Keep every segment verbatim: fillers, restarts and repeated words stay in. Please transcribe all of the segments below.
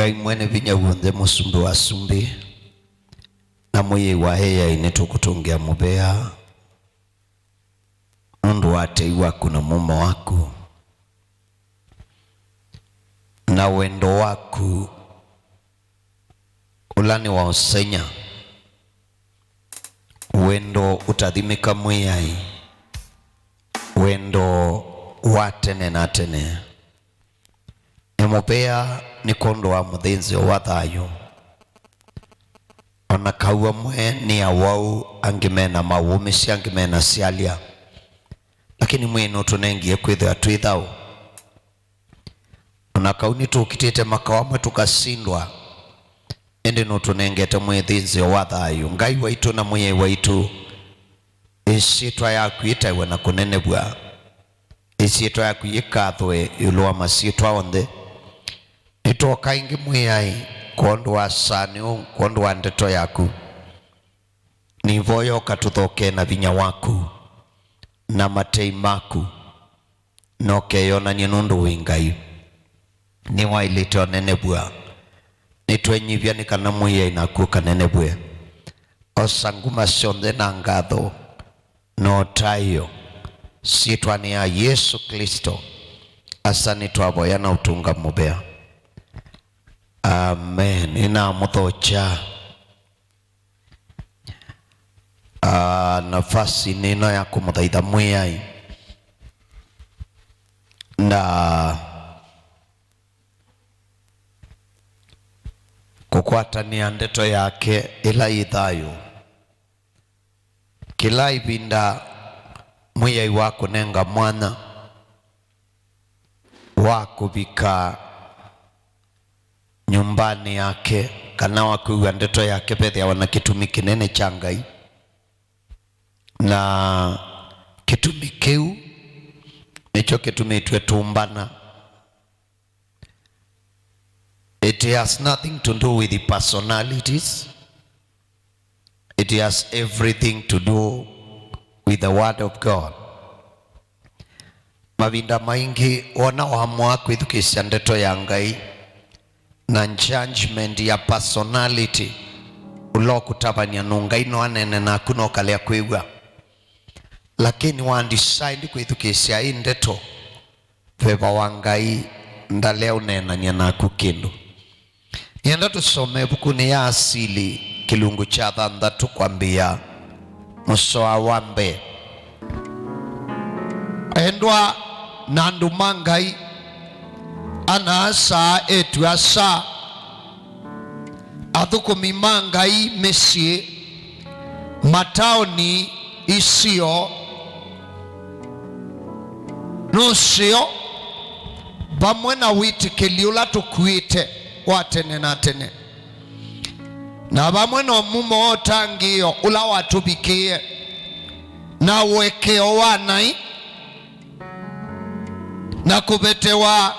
Ngai Mwene Vinya W'onthe, Mũsumbĩ wa asumbĩ, na Mwĩai wa eai, nĩtũkũtũngĩa mũvea nũndũ wa tei waku na mumo waku na wendo waku ũla nĩ wa ũseng'a, wendo ũtathimĩka, Mwĩai, wendo wa tene na tene. Nĩ mũvea nĩ kwondũ wa mũthĩnzĩo wa thayũ. O na kau amwe nĩ awau, angĩ me na mawũmĩsya, angĩ me na syalya, lakini Mwĩai nũtũnengie kwĩthĩwa twĩ thaũ. O na kau nĩtũkitĩte makao amwe tũkasindwa, ĩndĩ nũtũnengete mwĩthĩnzĩo wa thayũ. Ngai waitũ na Mwĩai waitũ, ĩsyĩtwa yaku yĩtaĩwe na kũnenevw'a. Ĩsyĩtwa yaku yĩkathwe ĩũlũ wa masyĩtwa onthe. Nĩtwoka ĩngĩ, Mwĩai, kwondũ wa saanĩ ũũ, kwondũ wa ndeto yaku. Nĩvoya ũkatũthokee na vinya waku na matei maku, na ũkeyonany'e nũndũ wĩ Ngai. Nĩwaĩlĩte ũnenevw'a. Nĩtwenyivya nĩ kana, Mwĩai, naku ũkanenevw'e. Osa nguma syonthe na ngatho na ũtaĩo syĩtwanĩ ya Yesũ Klĩsto, Asa nĩtwavoya na ũtũnga mũvea. Amen. Nĩnamũthokya. Ah, nafasi nĩ ĩno ya kũmũthaitha Mwĩai na kũkwatanĩa ndeto yake ĩla yĩ thayũ. Kĩla ĩvinda Mwĩai wakũnenga mwanya wa kũvika nyũmbanĩ yake, kana wa kwĩw'a ndeto yake, vethĩawa na kĩtumi kĩnene kya Ngai. Na kĩtumi kĩu nĩkyo kĩtumĩtw'e tũmbana. It has nothing to do with the personalities. It has everything to do with the word of God. Mavinda maingĩ wona wamũa kwĩthukĩĩsya ndeto ya Ngai na judgment ya personality, ũla ũkũtavany'a nũ Ngai no anene naku na ũkalea kwĩw'a. Lakini wa decide kwĩthukĩĩsya ĩ ndeto, veva wa Ngai ndalea ũneenany'a naku kĩndũ. Nĩenda tũsome ĩvukunĩ ya Asili kĩlungu kya thanthatũ kwambĩĩa mũsoa wa mbee. Endwa na andũ ma Ngai, ana-a-asa, eĩtu-a-asa, athũkũmi ma Ngai mĩsyĩ, mataoni, isio, nũseo, vamwe na wĩtĩkĩli ũla tũkuĩte wa tene na tene, na vamwe na mumo wa ũtangĩĩo ũla watũvikĩĩe, na ũekeo wa naĩ, na kũvetewa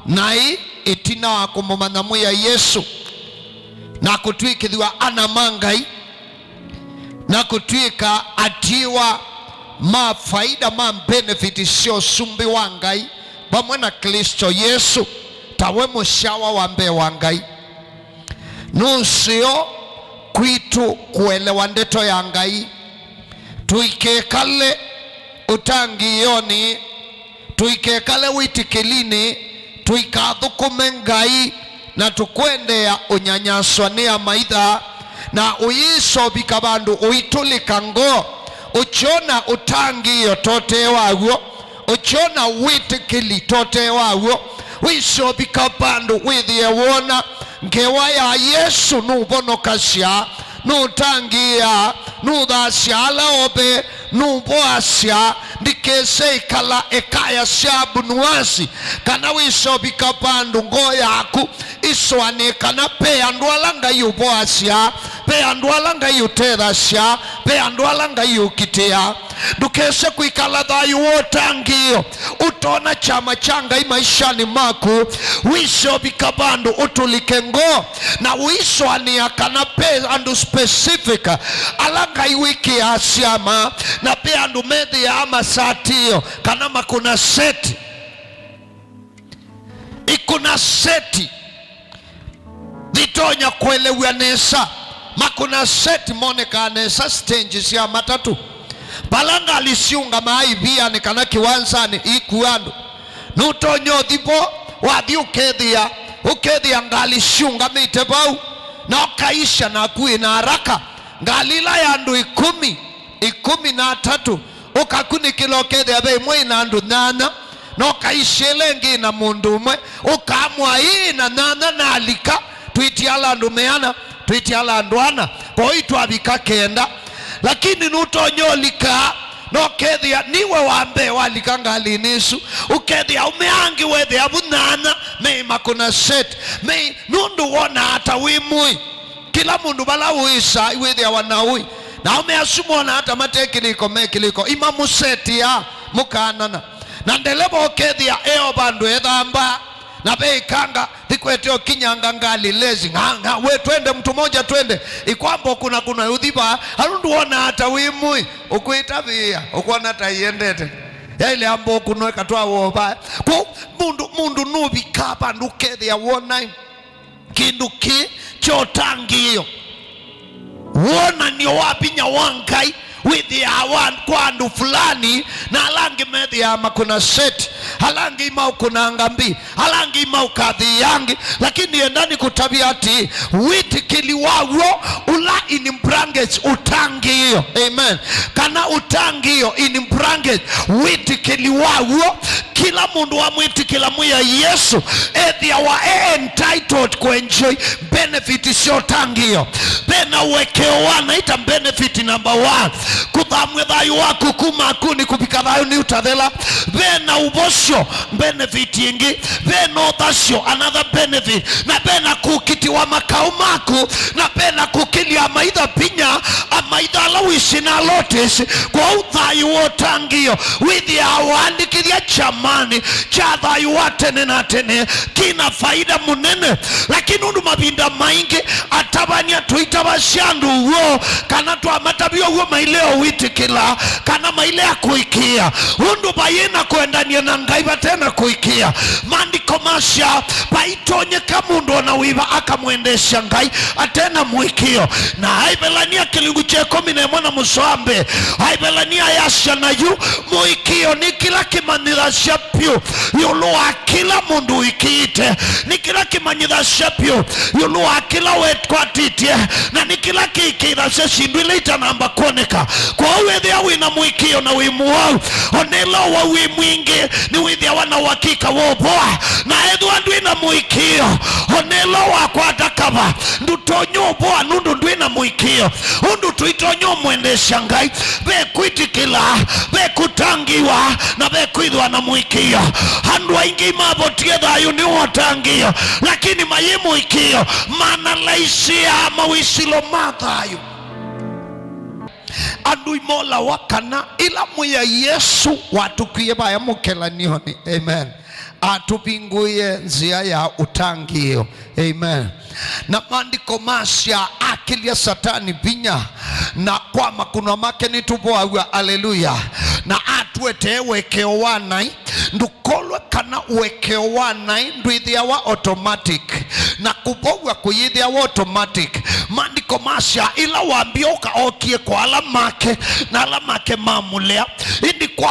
naĩ ĩtina wa kũmũmanya Mwĩai Yesũ, na kũtw'ĩkĩthw'a ana ma Ngai, na kũtw'ĩka atiĩwa ma faida ma benefit sya ũsumbĩ wa Ngai vamwe na Klĩsto Yesũ, tawe mũsyawa wa mbee wa Ngai. Nũseo kwitũ kũelewa ndeto ya Ngai. Tũikekale ũtangĩĩonĩ, tũikekale wĩtĩkĩlinĩ, tũikathũkũme Ngai, na tũkwendeea ũnyanyaswa nĩ amaitha, na ũyĩsovika vandũ ũitũlĩka ngoo, ũkyona ũtangĩĩo totee waw'o, ũkyona wĩtĩkĩli totee waw'o, wĩsovika vandũ wĩthĩe wona ngewa ya Yesũ nũvonokasya, nũtangĩĩa, nũthasya ala ove, nũvoasya. Ndikese ĩkala ĩkaya sya Abunuasi, kana wĩsovika vandũ ngoo yaku ĩsũanĩe kana ve andũ ala Ngai ũvoasya, ve andũ ala Ngai ũtethasya, ve andũ ala Ngai ũkitĩa. Ndũkese kwĩkala thayũ wa ũtangĩĩo ũtoona kyama kya Ngai maishanĩ maku. Wĩsovika vandũ ũtũlĩke ngoo na ũisũanĩa kana ve andũ specific ala Ngai wĩkĩaa syama, na ve andũ methĩaa masatĩĩo kana makũna seti. Ikũna seti. Nĩtonya kũelew'a nesa. Makuna Seti monekaa nesa stage sya matatũ. Vala ngalĩ siũngamaa ivianĩ kana kĩwanzanĩ ikua andũ. Nũtonya ũthi vo, wathi ũkethĩa, ũkethĩa ngalĩ siũngamĩte vau, na ũkaisya naku wĩ na haraka. Ngalĩ ĩla ya andũ ĩkũmi, ĩkũmi na atatũ, ũkakunĩkĩla ũkethĩa ve ĩmwe ĩna andũ nyanya, na ũkaisya ĩla ĩngĩ ĩna mũndũ ũmwe, ũkamwĩa ĩĩ na nyanya nalika, twĩtiala andũ meana, twĩtiala andũ ana, kwoou itwavika kenda. Lakini nũtonya ũlika, na ũkethĩa niwe wa mbee walika ngalĩnĩ ĩsu, ũkethĩa aũme angĩ wethĩa vu nyanya me Makuna Seti, me nũndũ wonaa ta wĩ mũĩ. Kĩla mũndũ vala ũĩsaa wĩthĩawa na ũĩ. Na aũme asu monaa ta mate kĩlĩko me kĩlĩko, imamũsetĩaa mũkaanana. Na ndeleva ũkethĩa eo vandũ ethambaa, na ve ĩkanga thikwete ũkinyanga ngalĩ lezi, ng'a, ng'a, we twende, mtu moja twende. Ikwamba ũkunakuna ũthi vaa, alu ndũonaa ta wĩ mũĩ, ũkwĩtavĩĩa, ũkwona ta iendete. Yaĩle amba ũkunwe katwa wovaa. Kwoou mũndũ, mũndũ nũvikaa vandũ ũkethĩa wonai kĩndũ kĩ kya ũtangĩĩo. Wonany'o wa vinya wa Ngai wĩthĩaa wa, kwa andũ fulani, na ala angĩ methĩaa Makuna Seti, ala angĩ imaũkunanga mbi, ala angĩ imaũkathĩĩa angĩ. Lakini enda nĩkũtavya atĩ, wĩtĩkĩli wa w'o ũla in brackets ũtangĩĩo, amen, kana ũtangĩĩo in brackets, wĩtĩkĩli wa w'o Kĩla mũndũ wamwĩtĩkĩla Mwĩai Yesũ ethĩawa e entitled kũ enjoy benefit sya ũtangĩĩo. Ve na ũekeo wa naĩ ta benefit number one, kũthamw'a thayũ waku kuma akunĩ kũvika thayũnĩ ũtathela. Ve na ũvosyo, benefit ĩngĩ. Ve na ũthasyo, another benefit. Na ve na kũkitĩwa makaũ maku, na ve na kũkĩlya amaitha vinya, amaitha ala wĩsĩ na lotis. Kwoou thayũ wa ũtangĩĩo wĩthĩawa waandĩkĩthya kyamanĩ kya thayũ wa tene na tene, kĩna faida mũnene. Lakini ũndũ mavinda maingĩ atavany'a tũitavasya andũ w'o, kana twamatavya ũw'o maile o wĩtĩkĩla, kana maile a kũĩkĩĩa, ũndũ vayĩ na kwendany'a na Ngai vate na kũĩkĩĩa. Maandĩko masya, vaitonyeka mũndũ o na wĩva akamwendeesya Ngai ate na mũĩkĩĩo. Na Aevelania kĩlungu kya ĩkũmi na ĩmwe na mũsoa mbee, Aevelania yasya nayu, mũĩkĩĩo nĩ kĩla kĩmanyĩthasya vyũ ĩũlũ wa kĩla mũndũ ũĩkĩĩte, nĩ kĩla kĩmanyĩthasya vyũ ĩũlũ wa kĩla wekwatĩtye, na nĩ kĩla kĩĩkĩĩthasya syĩndũ ila itanamba kwoneka. Kwoou ethĩwa wĩ na mũĩkĩĩo na wĩ mũwau, o na ĩla ũwau wĩ mwingĩ, nĩwĩthĩawa na ũakika wa ũvoa. Na ethĩwa ndwĩ na mũĩkĩĩo, o na ĩla wakwata kava, ndũtonya ũvoa nũndũ ndwĩ na mũĩkĩĩo. Ũndũ tũitonya ũmwendeesya Ngai, ve kwĩtĩkĩla, ve kũtangĩĩwa, na ve kwĩthĩwa na mũĩkĩĩo. Andũ aingĩ mavotie thayũ nĩ ũtangĩĩo, lakini mayĩ mũĩkĩĩo manalaisĩaa mawĩsĩlo ma thayũ. Andũ imolawa kana ĩla Mwĩai Yesũ watũkwie vaya mũkelany'onĩ. Amen. Atũvingũĩe nzĩa ya ũtangĩĩo. Amen. Na maandĩko masya akĩlya Satani vinya, na kwa makũnwa make nĩtũvoaw'a. Aleluya. Na atũetee ũekeo wa naĩ. Ndũkolwe kana ũekeo wa naĩ ndwĩthĩawa automatic, na kũvow'a kũyĩthĩawa automatic. Maandĩko masya ĩla wambia ũka ookie kwa ala make, na ala make mamũlea. Ĩndĩ kwa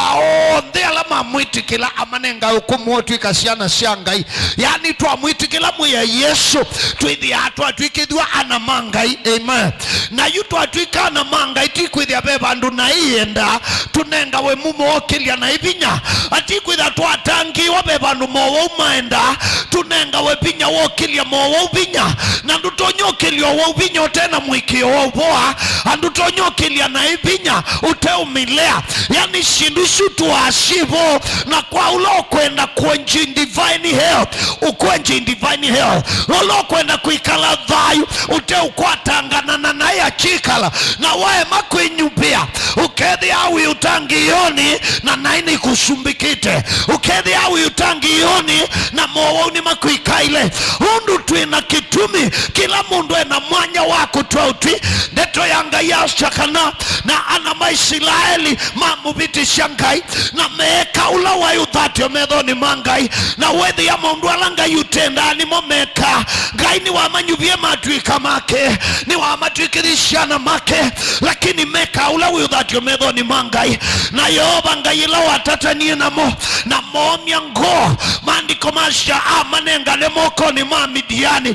onthe ala mamwĩtĩkĩla, amanengae ũkũmũ wa ũtw'ĩka syana sya Ngai. Yaani, twamwĩtĩkĩla Mwĩai Yesũ, twĩthĩaa twatw'ĩkĩthw'a ana ma Ngai. Amen. Na yu twatw'ĩka ana ma Ngai, ti kwĩthĩa ve vandũ naĩ ĩendaa, tũnengawe mumo wa ũkĩlya naĩ vinya. Ati kwĩthĩa twatangĩĩwa ve vandũ mowau maendaa, tũnengawe vinya wa ũkĩlya mowau vinya. Na ndũtonya ũkĩlya ũwau vinya ũte na mũĩkĩĩo wa ũvoa, na ndũtonya ũkĩlya naĩ vinya ũteũmĩlea. Yani, syĩndũ isu tũasyivo, na kwa ũla ũkwenda kũenjoy divine health, ũkwenjoy divine health. Ũla ũkwenda kwĩkala thayũ ũteũkwatangana na naĩ akyĩkala, na waema kwĩnyuvĩa, ũkethĩa wĩ ũtangĩĩonĩ, na naĩ nĩkũsumbĩkĩte. Ũkethĩa wĩ ũtangĩĩonĩ, na mowau nĩmakwĩkaĩle. Ũndũ twĩ na kĩtumi, kĩla mũndũ ena mwanya wa kũ twa ũtwi. Ndeto ya Ngai yasya kana na ana ma Isilaeli mamũvĩtĩsya Ngai, na meeka ũla waĩ ũthatyo methonĩ ma Ngai. Na wĩthĩa maũndũ ala Ngai ũtendaa nĩmo mekaa, Ngai nĩwamanyuvie matw'ĩka make, nĩwamatw'ĩkĩthya syana make, lakini mekaa ũla wĩ ũthatyo methonĩ ma Ngai. Na Yeova Ngai ĩla watatanie namo, na moomya ngoo, maandĩko masya amanengane mokonĩ ma Amidiani.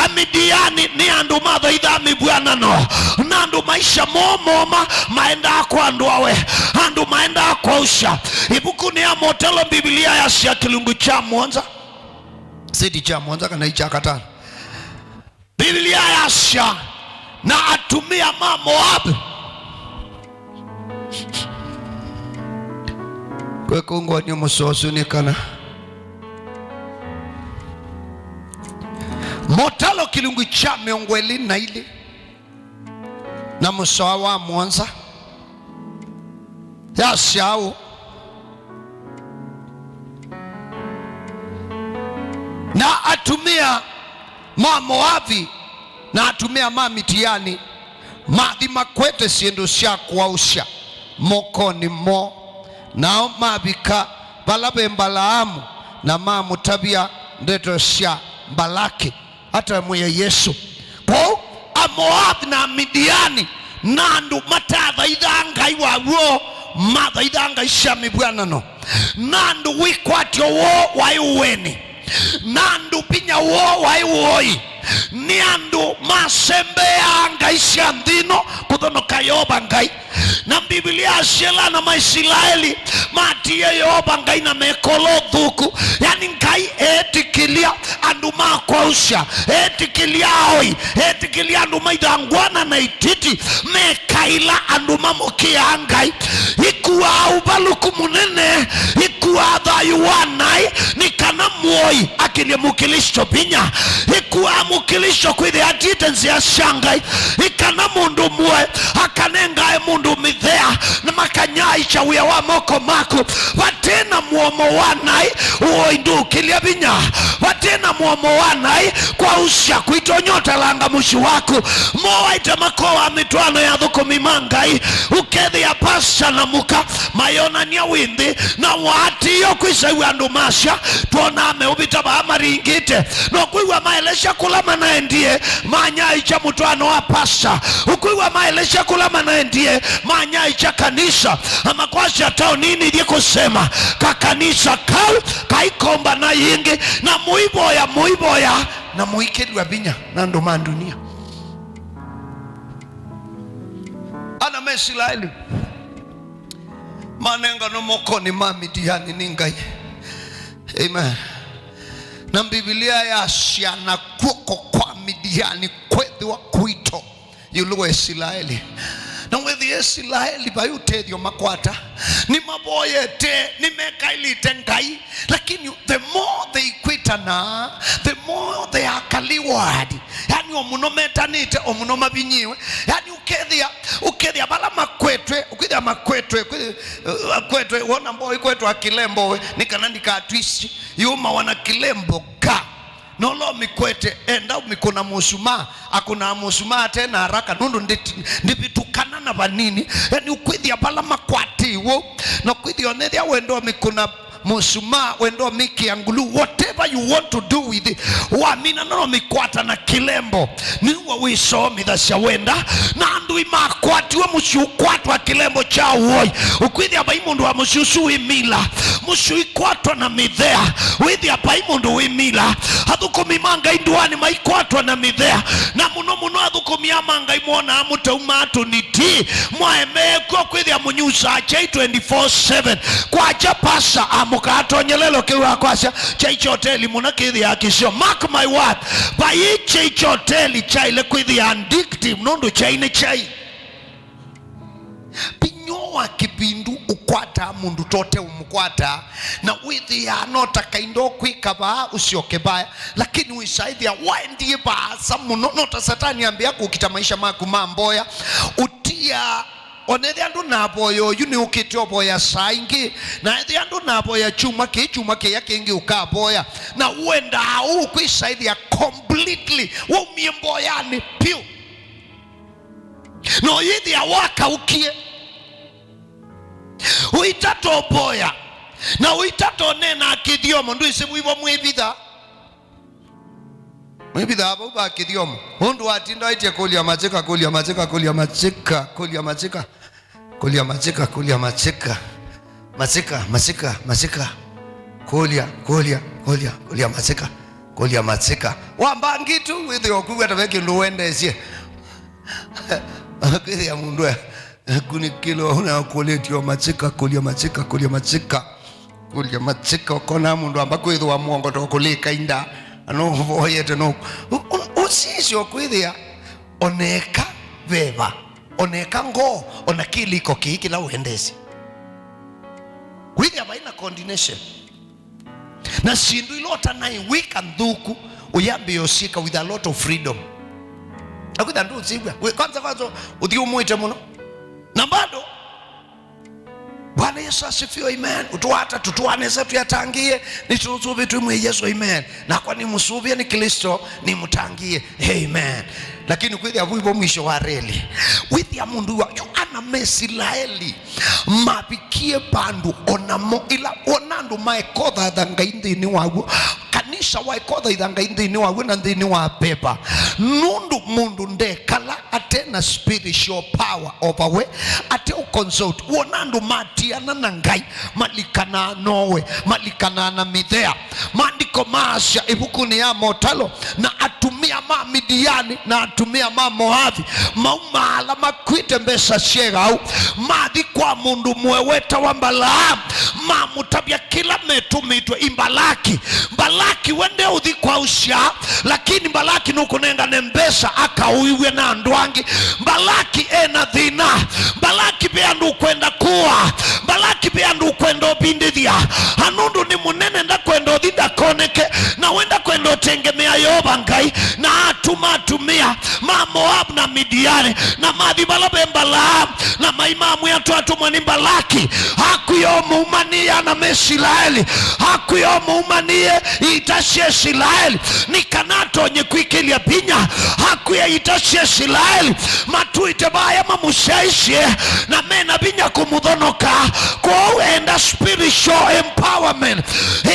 Amidiani nĩ andũ mathaithaa mĩvw'anano, na andũ maisha moo mooma maendaa kwa andũ awe, andũ maendaa kwaũsya. Ĩvukunĩ ya Motelo, Mbivilia yasya kĩlungu kya mũonza, seti kya mũonza kana ikya katano. Biblia yasya, na atumĩa ma Moavu. Kwĩkũngũanĩa mũsoa ũsu nĩ kana Motalo kĩlungu kya mĩongo ĩlĩ na ilĩ na mũsoa wa mũonza. Yasya ũũ, na atumĩa ma Moavi na atumĩa ma Mitiani mathi makwete syĩndũ sya kũaũsya mokonĩ moo, nao mavika vala ve Mbalaamu na mamũtavya ndeto sya Mbalaki. Atamwĩa Yesũ. Kwoou Amoavi na Amidiani na andũ matathaithaa Ngai wa w'o, mathaithaa ngai sya mĩvw'anano, na andũ wĩkwatyo woo waĩ ũeni, na andũ vinya woo waĩ ũoi, nĩ andũ masembeaa ngai sya nthĩ ĩno kũthonoka Yeova Ngai. Na Mbivilia yasya ĩla ana ma Isilaeli matiie Yeova Ngai na mekolo thũku, yani Ngai eetĩkĩlya andũ ma kwaũsya, eetĩkĩlya aoi, eetĩkĩlya andũ maithangwana na ititi, mekaĩla andũ mamũkĩaa Ngai. Ikuaa ũvalũku mũnene, ikuaa thayũ wa naĩ, nĩ kana mũoi akĩlye Mũklĩsto vinya. Ikuaa Mũklĩsto kwĩthĩa atiĩte nzĩa sya Ngai, nĩ kana mũndũ mũoe akanengae mũndũ mĩthea, na makanyaaĩkya wĩa wa moko maku. Vate na mũomo wa naĩ, ũoi ndũkĩlya vinya. Vate na mũomo wa naĩ, kwaũsya kũitonya ũtalanga mũsyĩ waku. Moaĩte makoa mĩtwaano ya athũkũmi ma Ngai, ũkethĩa pasta na mũka mayonany'a wĩ nthĩ, na waatĩĩo kwĩsaiw'a andũ masya, twonaa meũvĩta vaa maringĩte. No kwĩw'a maelesya kũla manaendie, manyaĩkya mũtwaano wa pasta. Ũkwĩw'a maelesya kũla manaendie, manyaĩkya kanisa. Na makwasya taoninĩ ithyĩ kũsema, kakanisa kau kaikombana yĩngĩ, na mũivoya, mũivoya, na mũikĩlw'a vinya na andũ ma ndunia. Ana ma Isilaeli manenganwe mokonĩ ma Midiani nĩ Ngai. Amen. Na Mbivilia yasya, na kw'oko kwa Midiani kwethĩwa kũito ĩũlũ wa Isilaeli. Na wĩthĩa Isilaeli vai ũtethyo makwata, nĩmavoyete, nĩmekaĩlĩte Ngai, lakini the more they kwĩtana, the more they are kaliward. Yani o mũno metanĩte, o mũno mavinyĩwe. Yani ũkethĩa, ũkethĩa vala makwetwe, ũkwĩthĩa makwetwe, kwĩ-, uh, makwetwe, wona mboĩ kwetwa kilembo we, nĩ kana ndikatwisi, yuma wana kilembo ga. Na ũla ũmĩkwete, enda ũmĩkũna mũsumaa, akũnaa mũsumaa ate na haraka, nũndũ ndĩ-, ndĩvĩtũkana na vanini. Yani ũkwĩthĩa vala makwatĩiwe, na kwĩthĩa onethĩa wenda ũmĩkũna mũsumaa, wenda ũmĩkĩa ngulu, whatever you want to do with it, wamina no ũmĩkwata na kĩlembo, nĩw'o wĩsomithasya wenda. Na andũ imakwatiwe mũsyĩ ũkwatwa kĩlembo kya ũoi, ũkwĩthĩa vai mũndũ wa mũsyĩ ũsu wĩ mila, mũsyĩ ũikwatwa na mĩthea, wĩthĩa vai mũndũ wĩ mila. Athũkũmi ma Ngai ndũanĩ maikwatwa na mĩthea, na mũno mũno athũkũmi aa ma Ngai mwonaa mũtaumaa tũniti, mwaemeekw'a kwĩthĩa mũnyusaa kyai twenty-four seven. Kwakya pasta amũkaa tonyelelo kĩu akwasya, kyai kya oteli mũna kĩthĩaa kĩseo. Mark my word, vai kyai kya oteli kyaĩle kwĩthĩa addictive, nũndũ kyai nĩ kyai. Vinya wa kĩvindu ũkwataa mũndũ tote ũmũkwataa, na wĩthĩaa no ta kaindo kwĩka vaa ũsyoke vaya, lakini wĩsaĩthĩa waendie vaasa mũno, no ta Satani ambĩa kũkita maisha maku ma mboya. Ũtia, onethĩa andũ navoya oyu nĩũkĩte ũvoya saa ingĩ, na ethĩa andũ navoya kyumwa kĩĩ, kyumwa kĩya kĩngĩ ũkavoya, na ũendaa ũu kwĩsaĩthĩa completely waumie mboyanĩ vyũ. Na ũyĩthĩa wakaũkie. Ũitata ũvoya. Na ũitata ũneena kĩthyomo. Ndwĩsĩ wĩvo mwĩvitha. Mwĩvithaa vau va kĩthyomo. Ũndũ watinda aitye kũlya machĩka, kũlya machĩka, kũlya machĩka, kũlya machĩka. Kũlya machĩka, kũlya machĩka. Machĩka, machĩka, machĩka. Kũlya, kũlya, kũlya, kũlya machĩka. Kũlya machĩka. Wambangi tu, wĩthĩwa ũkwĩw'a ta ve kĩndũ wendeesye. Kwĩthĩa mũndũ e, kunĩkĩlwa ũna kũlĩtyo machĩka, kũlya machĩka, kũlya machĩka. Kũlya machĩka, ũkona mũndũ amba kwĩthĩwa mũongo to kũlĩka inda. Ano voyete no. Ũ-, ũ-, ũsisyo kwĩthĩa. Oneka veva, oneka ngoo, ona kĩlĩko kĩĩ kĩla ũendesye. Wĩthĩa vai na coordination. Na syĩndũ ila ũtanai wĩka nthũku, ũyambĩĩa ũsyĩka with a lot of freedom. Akwĩtha ndũsĩw'a. Wĩ, kwanza, kwanza, ũthiũmũĩte mũno. Na bado, Bwana Yesu asifiwe, amen. Ũtũata, tũtũanĩsa, tũyatangĩĩe, nĩtũsũvĩtwe mwĩ Yesu, amen. Nakwa nĩmũsũvĩe, nĩ Kristo, nĩmũtangĩĩe, amen. Lakini kwĩthĩa vu ivo mwisho wa reli. Wĩthĩa mũndũ wa, yu ana Mesilaeli mavikie vandũ onamo ila ona andũ maekothatha Ngai nthĩnĩ waw'o. Kanisa waekothaitha Ngai nthĩnĩ waw'o na nthĩnĩ wa veva. Nũndũ mũndũ ndekala ate na spiritual power over we, ate ũconsult. Wona andũ matiana na Ngai, malikanaa nowe, malikanaa na mĩthea. Maandĩko maasya ĩvukunĩ ya Motalo, na atumĩa ma Midiani na atumĩa ma Moavi maumaala makwĩte mbesa syegau, mathi kwa mũndũ mũwe wetawa Mbalaamu, mamũtavya kĩla metũmĩtwe i Mbalaki. Mbalaki we ndeũthi kwaũsya, lakini Mbalaki nũkũnengane mbesa akaũiw'e na andũ angĩ. Mbalaki ena thĩna. Mbalaki ve andũ ũkwenda kũa. Mbalaki ve andũ ũkwenda ũvindĩthya. Anũndũ nĩ mũnene, ndakwenda ũthi ndakoneke, na we ndakwenda ũtengemea Yeova Ngai. Na atuma atumĩa ma Moavu na Midiani, na mathi vala ve Mbalaamu, na maimamwĩa, "Twatũmwa nĩ Mbalaki, akwĩa ũmũumanĩe ana ma Isilaeli, akwĩa ũmũumanĩe ita sya Isilaeli, nĩ kana atonye kwĩkĩlya vinya, akwĩa ita sya Isilaeli matũĩte vaya mamũsyaisye, na mena vinya kũmũthonoka." Kwoou enda spiritual empowerment.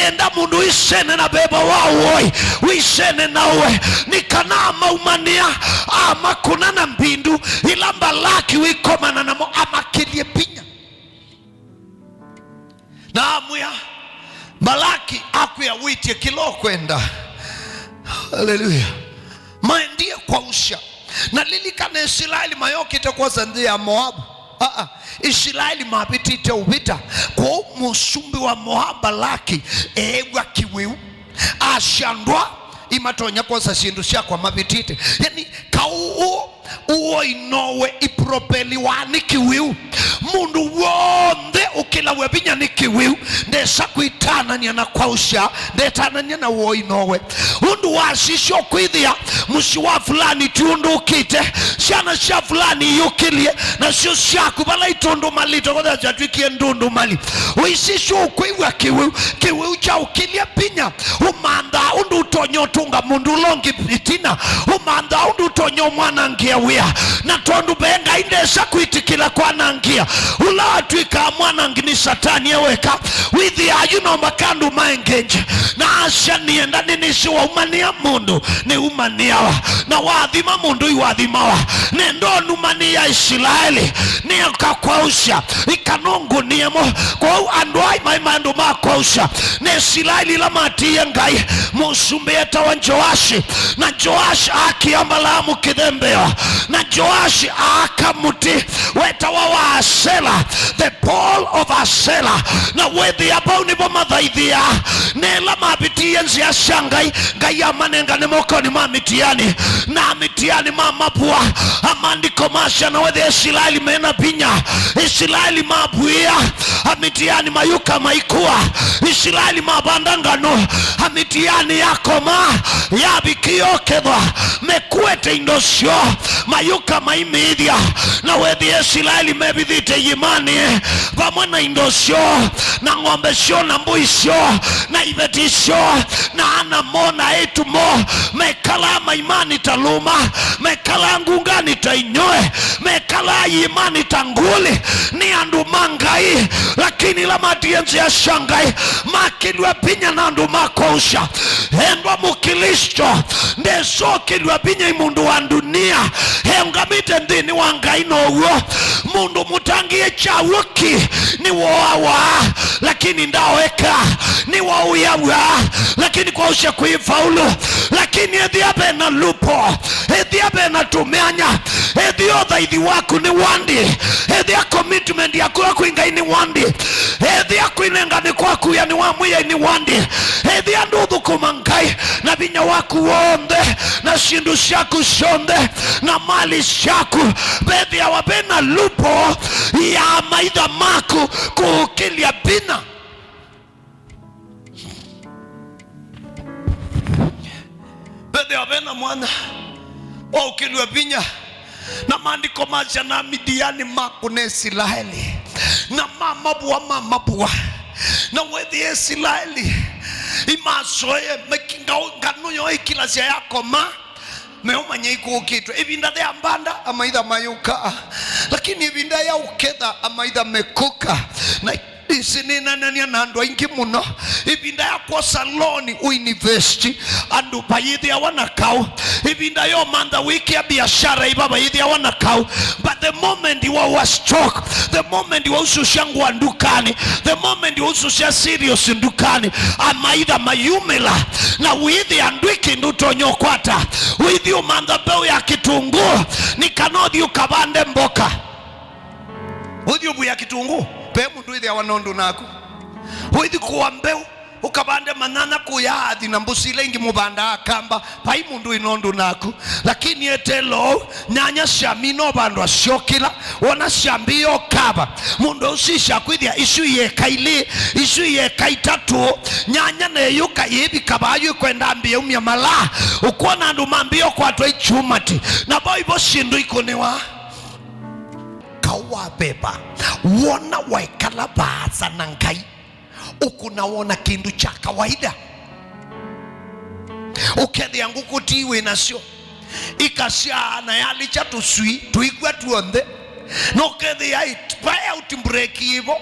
Enda mũndũ wĩsene na veva wa ũoi, wĩsene na ũe, nĩ kana amaumanĩa, amakũna na mbindu ila Mbalaki wĩkomana namo, amakĩlye vinya. Na amwĩa, Mbalaki akwĩa wĩtye kĩla ũkwenda. Haleluya. Maendie kwaũsya. Na lilikana, Isilaeli mayokĩte kwosa nthĩ ya Moavu. Aa, Isilaeli mavĩtĩte ũvĩta. Kwoou mũsumbĩ wa Moavu Mbalaki eew'a kĩwĩu. Asya, "Andũ aa imatonya kwosa syĩndũ syakwa mavĩtĩte." Yani, kaũ ũũ ũoi nowe ipropeliwa nĩ kĩwĩu. Mũndũ w'onthe ũkĩlaw'a vinya nĩ kĩwĩu ndesa kwĩtanany'a na kwaũsya, ndetanany'a na ũoi nowe. Ũndũ wasisya ũkwĩthĩa mũsyĩ wa fulani ti ũndũ ũkĩte, syana sya fulani iyũkĩlye, nasyo syaku vala itũndũmalĩte ũkethĩa syatw'ĩkie ndũndũmali. Ũisisya ũkwĩw'a kĩwĩu, kĩwĩu kyaũkĩlya vinya, ũmanthaa ũndũ ũtonya ũtũnga mũndũ ũla ũngĩ ĩtina, ũmanthaa ũndũ ũtonya ũmwanangĩa wĩa. Na tondũ ve Ngai ndesa kwĩtĩkĩla kwanangĩa, ũla atw'ĩkaa mwanangi nĩ Satani e weka. Wĩthĩaa yu no maka andũ maengenje. Na asya, "Nĩenda nĩnĩsĩ waumanĩa mũndũ, nĩumanĩawa. Na wathima mũndũ, iwathimawa. Nenda ũnumanĩa Isilaeli, nĩũkakwaũsya, ikanũngũnie mo." Kwoou andũ ai maĩ maĩ andũ ma kwaũsya. Nĩ Isilaeli ila matiie Ngai. Mũsumbĩ etawa Joashi, na Joashi aakĩa Mbalaamu kĩthembeo, na Joashi aaka mũtĩ wetawa wa Asela, the pole of Asela. Na wĩthĩa vau nĩvo mathaithĩaa. Nĩ ĩla mavĩtie nzĩa sya Ngai, Ngai amanengane mokonĩ ma Mitiani, na Amitiani mamavua. Maandĩko masya, na wĩthĩa Isilaeli mena vinya, Isilaeli mavuĩa, Amitiani mayũka maikua. Isilaeli mavanda nganũ, Amitiani yakoma, yavikia ũkethwa mekuete indo syoo, Mayũka maimĩĩthya, na wĩthĩa Isilaeli mevithĩte iĩmanĩ, vamwe na indo syoo, na ng'ombe syoo, na mbũi syoo, na iveti syoo, na ana moo, na eĩtu moo, mekalaa maimani ta lũma, mekalaa ngunganĩ ta inyũĩ, mekalaa iĩmanĩ ta ngũlĩ. Nĩ andũ ma Ngai, lakini ĩla matiie nzĩa sya Ngai, makĩlw'a vinya na andũ ma kũusya. Endwa Mũklĩsto, ndesokĩlw'a vinya ĩ mũndũ wa ndunia, eũngamĩte nthĩnĩ wa Ngai now'o. Mũndũ mũtangĩĩe kyaw'o kĩ nĩwoawa, lakini ndaoeka, nĩwaũyawa, lakini kwaũsya kwĩ faulu. Lakini ethĩa ve na loophole, ethĩa ve na tũmyanya, ethĩa ũthaithi waku nĩ wandi, ethĩa commitment yaku kwĩ Ngai nĩ wandi, ethĩa kwĩnengane kwaku ya nĩ wa Mwĩai nĩ wandi, ethĩa ndũthũkũma Ngai na vinya waku w'onthe, na syĩndũ syaku syonthe, na mali syaku, vethĩawa ve na loophole ya amaitha maku kũũkĩlya vinya. Vethĩawa ve na mwanya wa ũkĩlw'a vinya. Na maandĩko masya, na Amidiani makũna Isilaeli, na mamavũa, mamavũa. Na wĩthĩa Isilaeli imasoee, maki-, ngau-, nganũ yoo ĩkilasya yakoma, meũmanya ikũũkĩtwe. Ĩvinda ya mbanda, amaitha mayũka, lakini ĩvinda ya ũketha, amaitha mekũka. Na ĩsĩ nĩnanania na andũ aingĩ mũno. Ĩvinda ya kwosa loan ũinivesti, andũ vayĩthĩawa na kaũ. Ĩvinda ya ũmantha wĩkĩa biashara ĩva vayĩthĩawa na kaũ. But the moment waũa stock, the moment wausũsya ngũa ndukanĩ, the moment wausũsya cereals ndukanĩ, amaitha mayumĩla, na wĩthĩa ndwĩ kĩndũ ũtonya ũkwata. Ũithi ũmantha mbeũ ya kĩtũngũũ, nĩ kana ũthi ũkavande mboka. Ũthi ũvuya kĩtũngũũ, ve mũndũ wĩthĩawa na ũndũ naku. Ũithi kũa mbeũ, ũkavande manyanya kũya athi na mbũsi ila ingĩ mũvandaa Akamba, vai mũndũ wĩ na ũndũ naku. Lakini etelo ũu, nyanya syamina ũvandwa syokĩla, wona syambĩĩa ũkava. Mũndũ ũsisya kwĩthĩa isu ieka ilĩ, isu ieka itatũ, nyanya neyũka yĩvika vaa yĩkwenda ambĩĩa umya malaa. Ũkwona andũ mambĩĩa ũkwatwa ikyumati, na vo ivo syĩndũ ikũnĩwa. Kaũ wa veva, wona waikala vaasa na Ngai, ũkũna wona kĩndũ kya kawaida. Ũkethĩa ngũkũ ti wĩ nasyo, ikasyaa na yalikya tũswii, tũikw'a tw'onthe. Na ũkethĩa it-, vai outbreak yĩvo.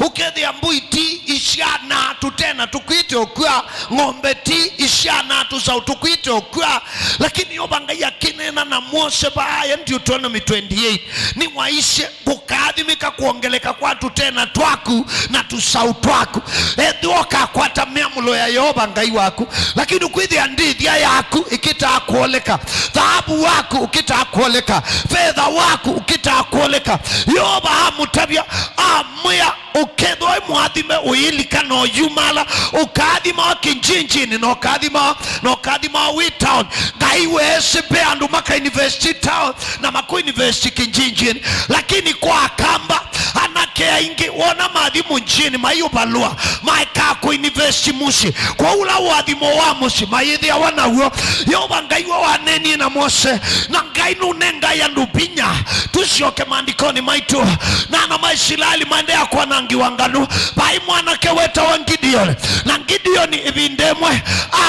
Ũkethĩa mbũi ti isyanaa tũtena tũkwĩte ũkw'a, ng'ombe ti isyanaa tũsaũ tũkwĩte ũkw'a. Lakini Yeova Ngai akĩneena na Mwose vaa Deuteronomy twenty-eight, nĩwaisye, "Kũkaathimĩka kwongeleka kwa tũtena twaku na tũsaũ twaku." Ethĩwa ũkakwata mĩamũlo ya Yeova Ngai waku, lakini kwĩthĩa ndĩthya yaku ĩkĩtaa kwoleka, thaavu waku ũkĩtaa kwoleka, vetha waku ũkĩtaa kwoleka, Yeova amũtavya, amwĩa, Ũkethĩwa wĩ mũathime, ũyĩlika na ũyumala, ũkaathima wa kĩnjinjinĩ, na ũkaathima, na ũkaathima wa wĩ town. Ngai weesĩ ve andũ makainivesti town na makũinivesti kĩnjinjinĩ. Lakini kwa Akamba, anake aingĩ wona mathi mũnjinĩ maiũvalũa, maekaa kũinivesti mũsyĩ. Kwoou ũla ũathimo wa mũsyĩ mayĩthĩawa naw'o. Yeova Ngai we waneenie na Mose, na Ngai nũnengae andũ vinya. Tũsyoke maandĩkonĩ maitũ. Na ana ma Isilaeli maendeea kwanangiwa nganũ. Vai mwanake wetawa Ngideoni. Na Ngideoni ĩvinda ĩmwe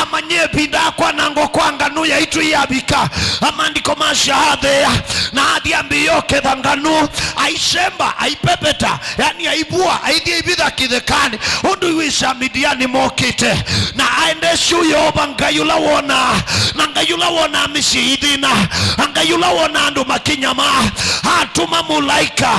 amanyie ĩvinda ya kwanangwa kwa nganũ yaitũ yavika. Maandĩko masya atheea, na athi ambĩĩa ũketha nganũ, aisemba, aipepeta, yani aivua, aithi aivitha kĩthekanĩ, ũndũ iwĩsa Midiani mokĩte. Na aendesye Yeova Ngai ũla wonaa, na Ngai ũla wonaa mĩsyĩ ĩthĩna, na Ngai ũla wonaa andũ makĩnyamaa, atũma mũlaĩka,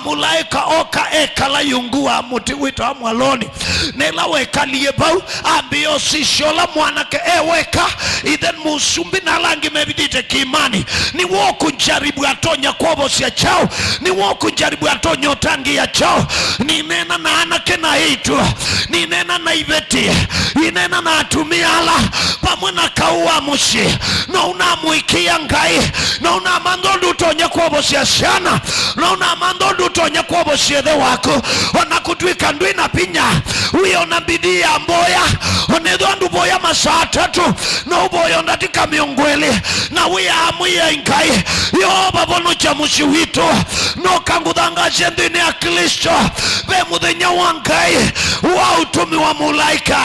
mũlaĩka oka ekala ĩungu wa mũtĩ wĩtawa mwaloni. Na ĩla wekalie vau, ambĩĩa ũsisya ũla mwanake e weka, ĩthe mũsumbĩ na ala angĩ mevithĩte kĩĩmanĩ. Nĩwe ũkũnjaribu atonya kwovosya kyaũ? Nĩwe ũkũnjaribu atonya ũtangĩĩa kyaũ? Nĩneena na anake na eĩtu, nĩneena na iveti, nĩneena na atumĩa ala, vamwe na kaũ wa mũsyĩ. No ũnamũĩkĩĩa Ngai, no ũnamantha ũndũ ũtonya kwovosya syana, no ũnamantha ũndũ ũtonya kwovosya ĩthe waku, ona kũtw'ĩka ndwĩ na vinya, wĩona na bidii ya mboya, onethwa ndũvoya masaa atatũ, no ũvoya ndatĩka mĩongo ĩlĩ, na wĩaa Mwĩai Ngai, Yeova, vonokya mũsyĩ witũ. Noka ngũthangaasye nthĩnĩ ya Klĩsto, ve mũthenya wa Ngai wa ũtũmi wa mũlaĩka,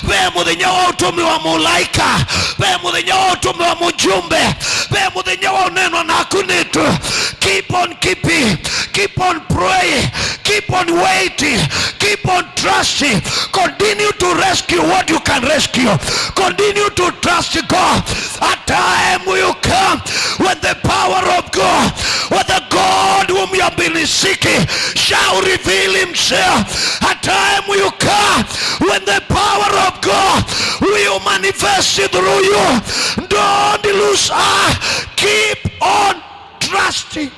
ve mũthenya wa ũtũmi wa mũlaĩka, ve mũthenya wa ũtũmi wa mũjumbe, ve mũthenya wa ũneenwa naku nĩtũ. Keep on keeping, keep on praying, keep on waiting, keep on trusting. Continue to rescue what you can rescue. Continue to trust God. A time will come when the power of God, when the God whom you have been seeking, shall reveal himself. A time will come when the power of God will manifest through you. Don't lose heart. Keep on trusting.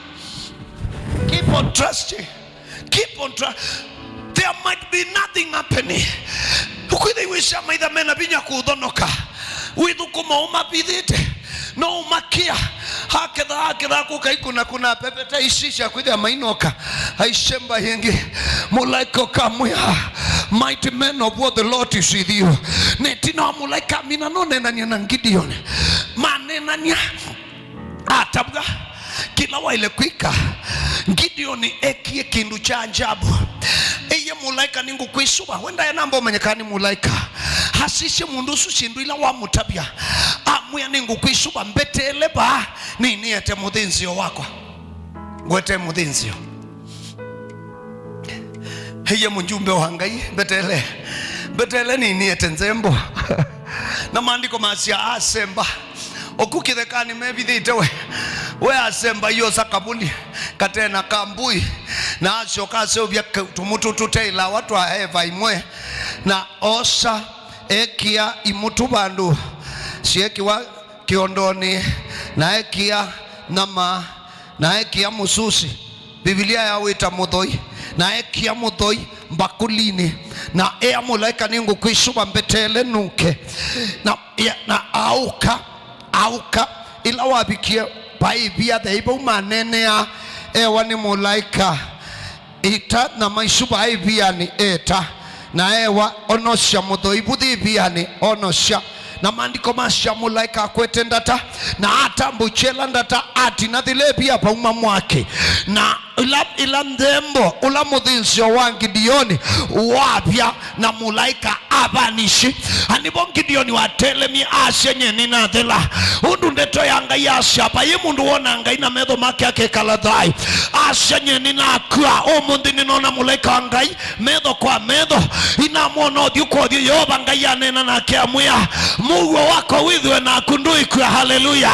Keep on trusting. Keep on trusting. There might be nothing happening. Ũkwĩthĩwa wĩsya maitha mena vinya kũthonoka. Wĩthũkũma ũmavithĩte. No ũmakĩa. Aketha, aketha kũkaikuna kuna pepete ici sya kwĩthĩa mainoka. Aisemba yĩngĩ. Mũlaĩka ũkamwĩa, "Mighty men of war, the Lord is with you." Nĩ ĩtina wa mũlaĩka amina, nonenanie na Gideon. Manenania. Atavw'a kĩla waĩle kwĩka. Gideoni ekie kĩndũ kya ajabu. Eye mũlaĩka, "Nĩngũkwĩsũva." We ndaĩ namba ũmanye kana nĩ mũlaĩka. Asisye mũndũ ũsu syĩndũ ila wamũtavya. Amwĩa, "Nĩngũkwĩsũva, mbeteele vaa, nĩnĩete mũthĩnzĩo wakwa." Ngwete mũthĩnzĩo. Eye mũjumbe wa Ngai, mbeteele. Mbeteele nĩnĩete nzembo. Na maandĩko masya asemba. Oku kĩthekanĩ mevithĩte we. We asemba iosa kavuli, katena ka mbũi, na asyoka aseũvya ka-, tũmũtũ tũteĩlawa twa eva imwe, na osa, ekĩa imũtũ vandũ syeekĩwa kĩondonĩ, na ekĩa nyama, na ekĩa mũsusi. Mbivilia yawĩta mũthoi, na ekĩa mũthoi mbakulinĩ, na ea mũlaĩka, "Nĩngũkwĩsũva, mbeteele nũke." Na, ya, na aũka, aũka, ĩla wavikie, vaĩ ĩvia theĩ vau maneenea, ewa nĩ mũlaĩka, "Ĩta nyama isu vaĩ ĩvianĩ," eta. Na ewa, "Onosya mũthoi vuthi ĩvianĩ," onosya. Na maandĩko masya mũlaĩka akwete ndata, na atambũkya ĩla ndata, atina thĩla ĩvia vauma mwaki. Na ĩla, ĩla nthembo, ũla mũthĩnzĩo wa Gideoni wavya, na mũlaĩka avanishi. Anĩvo Gideoni watelemie, asya, "Nyie nĩnathela." Ũndũ ndeto ya Ngai yasya, vaĩ mũndũ wona Ngai na metho make akekala thayũ. Asya, "Nyie nĩnakw'a, ũmũnthĩ nĩnona mũlaĩka wa Ngai." Metho kwa metho, inamwona ũthyũ kwa ũthyũ. Yeova Ngai aneena nake amwĩa, "Mũuo wakwa wĩthĩwe naku, ndũĩkw'a." Haleluya!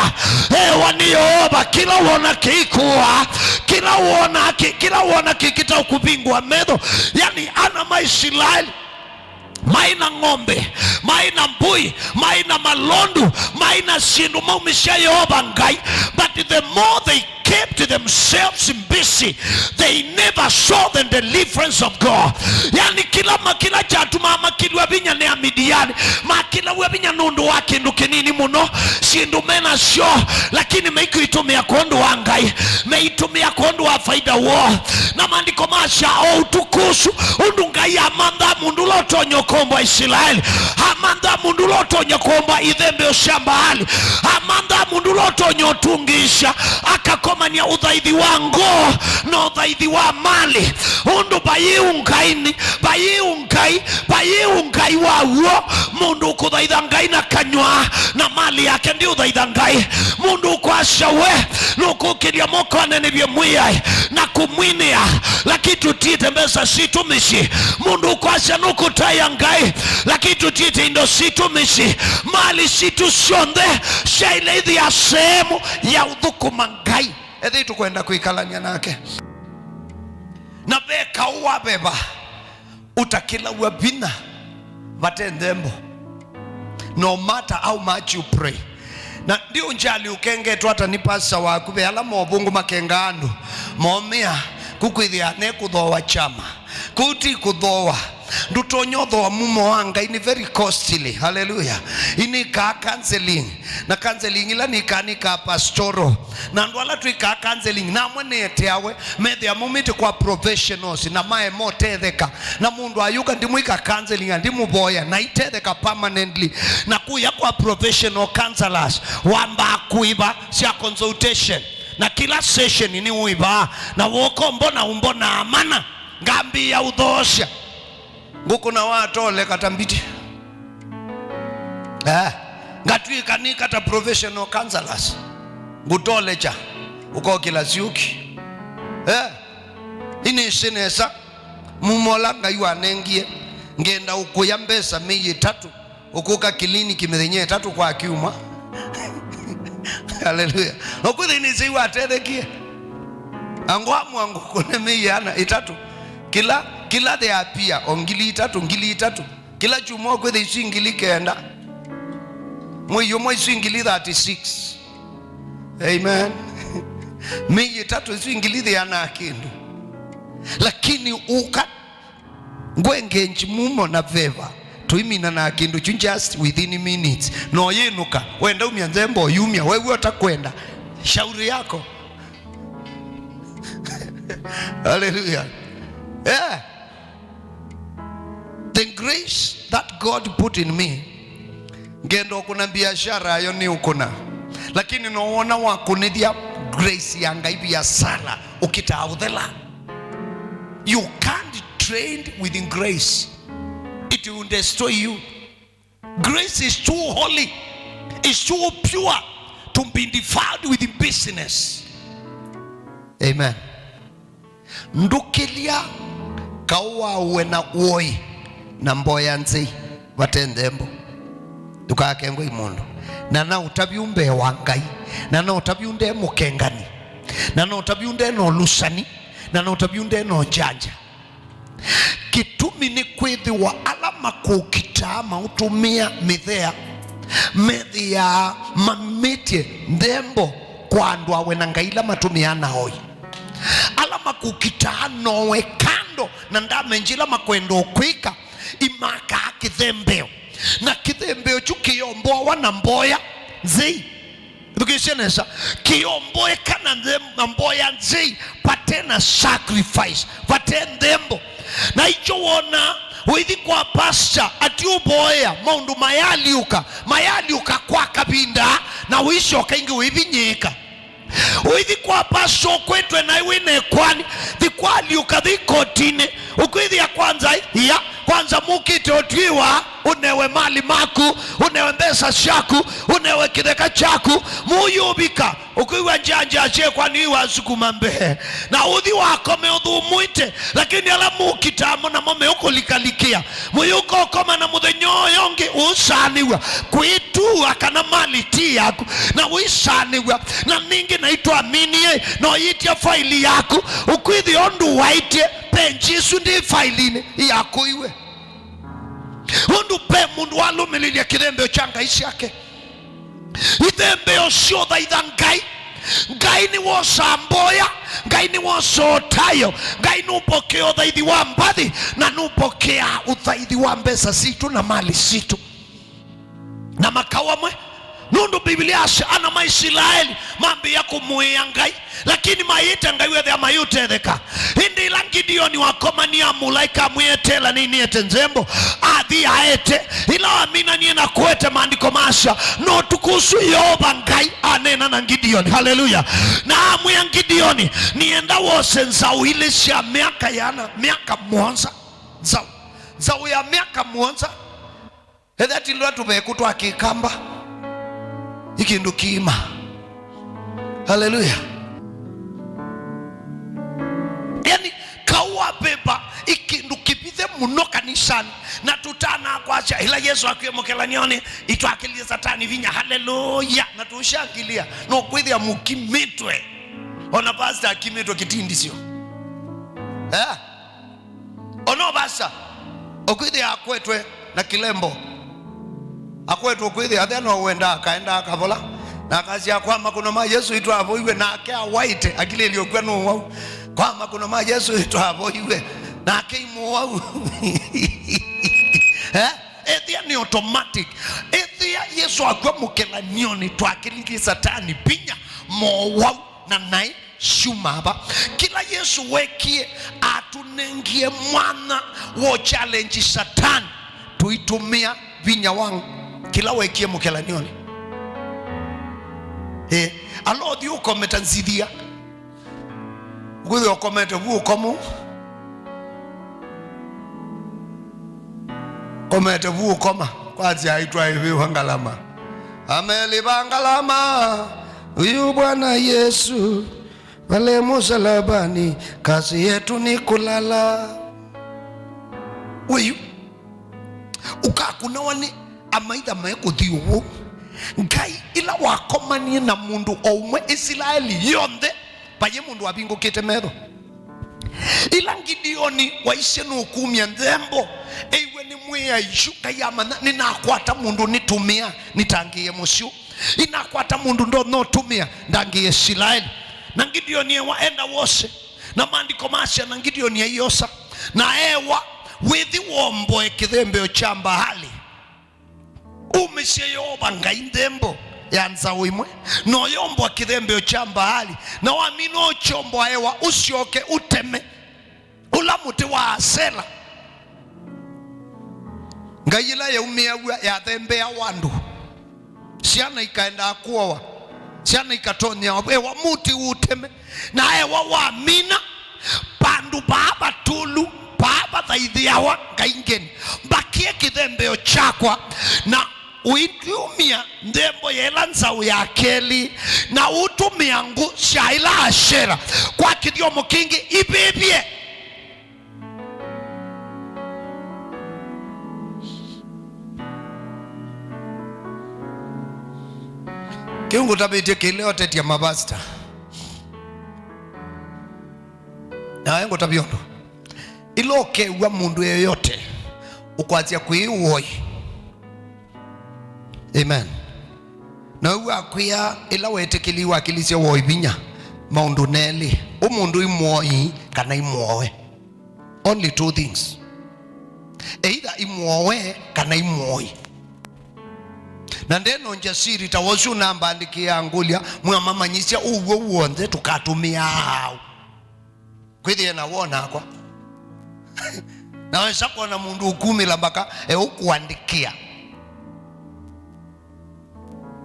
Ewa nĩ Yeova, kĩla wona kĩikũa, kĩla wona kĩ-, kĩla wona kĩkĩta kũvingũa metho. Yani, ana ma Isilaeli maĩ na ng'ombe, maĩ na mbũi, maĩ na malondu, maĩ na syĩndũ maumĩsya Yeova Ngai, but the more they kept themselves busy, they never saw the deliverance of God. Yani, kĩla ma-, kĩla kyatumaa makĩlw'a vinya nĩ Amidiani, makĩlaw'a vinya nũndũ wa kĩndũ kĩnini mũno, syĩndũ me nasyo, lakini maikũitũmĩa kwondũ wa Ngai, meitũmĩa kwondũ wa faida woo. Na maandĩko masya, o ũtukũ ũsu, ũndũ Ngai amanthaa mũndũ ũla ũtonya ũkomboa Isilaeli, amanthaa mũndũ ũla ũtonya kũomba ithembeo sya Mbaali, amanthaa mũndũ ũla ũtonya ũtungĩĩsya, akakomania ũthaithi wa ngoo na ũthaithi wa mali. Ũndũ vaiĩ ũngai, vaiĩ ũngai, vaiĩ ũngai wa w'o, mũndũ ũkũthaitha Ngai na kanyw'a, na mali yake ndĩũthaitha Ngai. Mũndũ ũkwasya we nũkũkĩlya moko anenevye Mwĩai na kũmwinĩa, lakini tũtiĩte mbesa sitũ mĩsyĩ. Mũndũ ũkwasya nũkũtaĩa Ngai, lakini tũtiĩte indo sitũ mĩsyĩ. Mali sitũ syonthe syaĩle ithĩa sehemu ya ũthũkũma Ngai, ethĩwa tũkwenda kwĩkalany'a nake. Na ve kaũ waveva ũtakĩlaw'a vinya vate nthembo, no matter how much you pray. Na ndiũnjali ũkengetwe ata nĩ pastor waku, ve ala movũngũ makengaa andũ, momĩa, kũkwĩthĩa nekũthooa kyama, kũu ti kũthooa. Ndũtonya ũthooa mumo wa Ngai, nĩ very costly. Hallelujah. Inikaa counseling. Na counseling ila nikaa, nikaa pastoral. Na andũ ala twĩkaa counseling, namwe nĩeteawe, methĩa maumĩte kwa professionals, na maema ũtetheka. Na mũndũ ayũka, ndimwĩka counseling, na ndimũvoya, na itetheka permanently. Na kuya kwa professional counselors, wambaa kũĩva sya consultation. Na kila session nĩ ũĩvaa, na woka ũmbona, ũmbonaa mana, ngambĩĩa ũthoosya. Ngũkũna watoleka ta mbiti. Eh, ngatw'ĩka nĩka ta professional counselors. Ngũtolekya, ũkokĩla syũki. Eh, inĩsĩ nesa, mumo ũla Ngai wanengie, ngenda ũkũya mbesa mĩi ĩtatũ, ũkũka kiliniki mĩthenya ĩtatũ kwa kyumwa. Haleluya. Ũkwĩthĩ inĩsĩ iwatethekie. Angwamwa ngũkũne mĩi ana ĩtatũ. Kila, kila they appear, o ngili itatũ, ngili itatũ. Kila kyumwa ũkwĩthĩ isu ngili kenda. Mwei ũmwe isu ngili thirty-six. Amen. Mĩi ĩtatũ isu ngili thĩana kĩndũ. Lakini ũka ngwengenge mumo na veva. Tũimina na kĩndũ kyu just within minutes. No yĩnũka, wenda umya nzembo, yumya, wewe ũtakwenda. Shauri yako. Hallelujah. Yeah. The grace that God put in me, ngenda ũkũna biashara ayo nĩ ũkũna. Lakini no wona wakũnĩthya grace ya Ngai biashara, ũkitaa ũthela. You can't trade with grace. It will destroy you. Grace is too holy, is too pure to be defiled with business. Amen. Ndũkĩlya kaũ wa ũwe na woi na mboya nzei vate nthembo. Ndũkakengwe nĩ mũndũ. Na na ũtavyu mbee wa Ngai. Na na ũtavyu nde mũkengani. Na na ũtavyu nde na ũlusani. Na na ũtavyu nde na ũnjanja. Kĩtumi nĩ kwĩthĩwa ala makũkitaa maũtũmĩa mĩthea methĩaa mamĩtye nthembo kwa andũ awe na ngai ila matũmĩaa na oi. Ala makũkitaa nowe kando na ndamenji ila makwenda ũkwĩka, imakaa kĩthembeo, na kĩthembeo kyu kĩyomboawa na mboya nzei. Thukĩĩsya nesa, kĩyomboeka na nthe-, na mboya nzei, vate na sacrifice, vate nthembo. Na ikyo wona, ũithi kwa pastor, atiũvoea, maũndũ mayaalyũka, mayaalyũka kwa kavinda, na ũisyoka ĩngĩ ũivinyĩĩka. Ũithi kwa pastor ũkwĩtwe naĩ wĩ na ĩkwani, thi kwalyũka, thi kotinĩ, ũkwĩthĩa kwanza, ia, kwanza mũkĩte ũtwĩwa, ũnewe mali maku, ũnewe mbesa syaku, ũnewe kĩtheka kyaku, mũyũvika, ũkwĩw'a njanja syekwa nĩwasukuma mbee, na ũthi wakome ũthũmũĩte, lakini ala mũkitaa mo namo meũkũlikalikĩa, mũyũka ũkoma na mũthenya ũyũ ũngĩ ũũsaanĩw'a kwĩtuwa kana mali ti yaku, na ũisaanĩw'a, na ningĩ naitwaminie, no yĩtya faili yaku, ũkwĩthĩa ũndũ waĩtye, penji ĩsu ndĩ failinĩ yakũiwe. Ũndũ ve mũndũ walũmĩlĩlya kĩthembeo kya ngai syake. Ithembeo syũthaitha Ngai. Ngai nĩwosaa mboya, Ngai nĩwosaa ũtaĩo, Ngai nũpokea ũthaithi wa mbathi, na nũpokeaa ũthaithi wa mbesa sitũ na mali sitũ. Na makaũ amwe, nũndũ Biblia yasya ana ma Isilaeli mambĩĩa kũmũĩĩa Ngai, lakini mayĩte Ngai wethĩa mayĩũtetheka. Ĩndĩ ĩla Ngideoni wakomanie amũlaĩka amwĩa, "Eteela, nĩnĩete nzembo," athi aete. Ĩla waminanie na kũete, maandĩko masya, na ũtukũ ũsu Yeova Ngai aneena na Ngideoni. Haleluya! Na amwĩa Ngideoni, "Nĩenda wose nzaũ ilĩ sya mĩaka yana, mĩaka mũonza." Nzaũ, nzaũ ya mĩaka mũonza. Ethĩa ti tũla tũvekũ twa kĩkamba, ĩ kĩndũ kĩima. Haleluya! Yani, kaũ wa veva ĩ kĩndũ kĩvithe mũno kanisanĩ, na tũtanaa kwasya ĩla Yesũ akwie mũkelany'onĩ, itwakĩlile Satani vinya. Haleluya! Na tũshangilĩa, no kwĩthĩa mũkimĩtwe. Ona pastor akimĩtwe kĩtindisyo. Eh? Ona vasa, ũkwĩthĩa akwetwe na kĩlembo. Akwetwe ũkwĩthĩa athea no wenda akaenda akavola. Na akasya, "Kwa makũno ma Yesũ itwavoiwe," nake awaĩte, akilĩlye ũkw'a nũwau. "Kwa makũno ma Yesũ itwavoiwe," nake imũwau. Eh? Ethĩa nĩ automatic. Ethĩa Yesũ akw'a mũkelanioni, twakĩlilye Satani vinya, mowau, na naĩ syuma va. Kĩla Yesũ wekie, atũnengie mwanya wa challenge Satani, tũitũmĩa vinya wa kĩla wekie mũkelanioni. Eh, ala ũthi ũkometa nzithia. Ũkwĩthĩa ũkomete vu ũkomo. Komete vu ũkoma. Kwanzia aitwa ĩvĩwa ngalama. Amelĩva ngalama. Huyu Bwana Yesu pale msalabani, kazi yetu ni kulala. Wĩyu. Ũkakunawa nĩ amaitha maĩ kũthi ũw'o. Ngai ĩla wakomanie na mũndũ o ũmwe Isilaeli yonthe, vayĩ mũndũ wavingũkĩte metho. Ĩla Ngideoni waisye nũkumya nthembo, ew'e nĩ mwĩai yu, Ngai amanya, nĩnakwata mũndũ nĩtũmĩa nĩtangĩĩe mũsyĩ ũũ. Nĩnakwata mũndũ ndonya ũtũmĩa ndangĩĩe Isilaeli. Na Ngideoni ewa enda wose. Na maandĩko masya, na Ngideoni aiosa, na ewa, wĩthi womboe kĩthembeo kya Mbaali, umĩsye Yeova Ngai nthembo ya nzaũ ĩmwe, na ũyomboa kĩthembeo kya Mbaali, na wamina ũkyomboa ewa, ũsyoke ũteme ũla mũtĩ wa Asela. Ngai ĩla yaumĩaw'a yathembeawa andũ. Syana ikaendaa kũawa, syana ikatonya ewa mũtĩ ũteme, na ewa wamina, vandũ vaa vatũlu, vaa vathaithĩawa ngai ngeni, mbakie kĩthembeo kyakwa, na ũitumya nthembo ya ĩla nzaũ ya kelĩ, na ũtũmĩa ngũ sya ĩla Ashera kwa kĩthyomo kĩngĩ ivĩvye. Kĩu ngũtavĩtye kĩle ũtetya mavasta. Nawe ngũtavya ũndũ. Ĩla ũkew'a mũndũ yeyote ũkwasya kwĩ woi. Amen. Na ũu akwĩa ĩla wetĩkĩli wakĩlisye woi vinya maũndũ nelĩ. Ũmũndũ imwoi kana imwowe. Only two things. Either imwowe kana imwoi. Na ndeno njasiri ta wosu nambandĩkĩa ngũlya, mwamamanyisya ũw'o w'onthe tũkatũmĩaa aũ? Kwĩthĩe na wonakwa. Nawesa kwona mũndũ ũkumĩla mbaka eũkũandĩkĩa.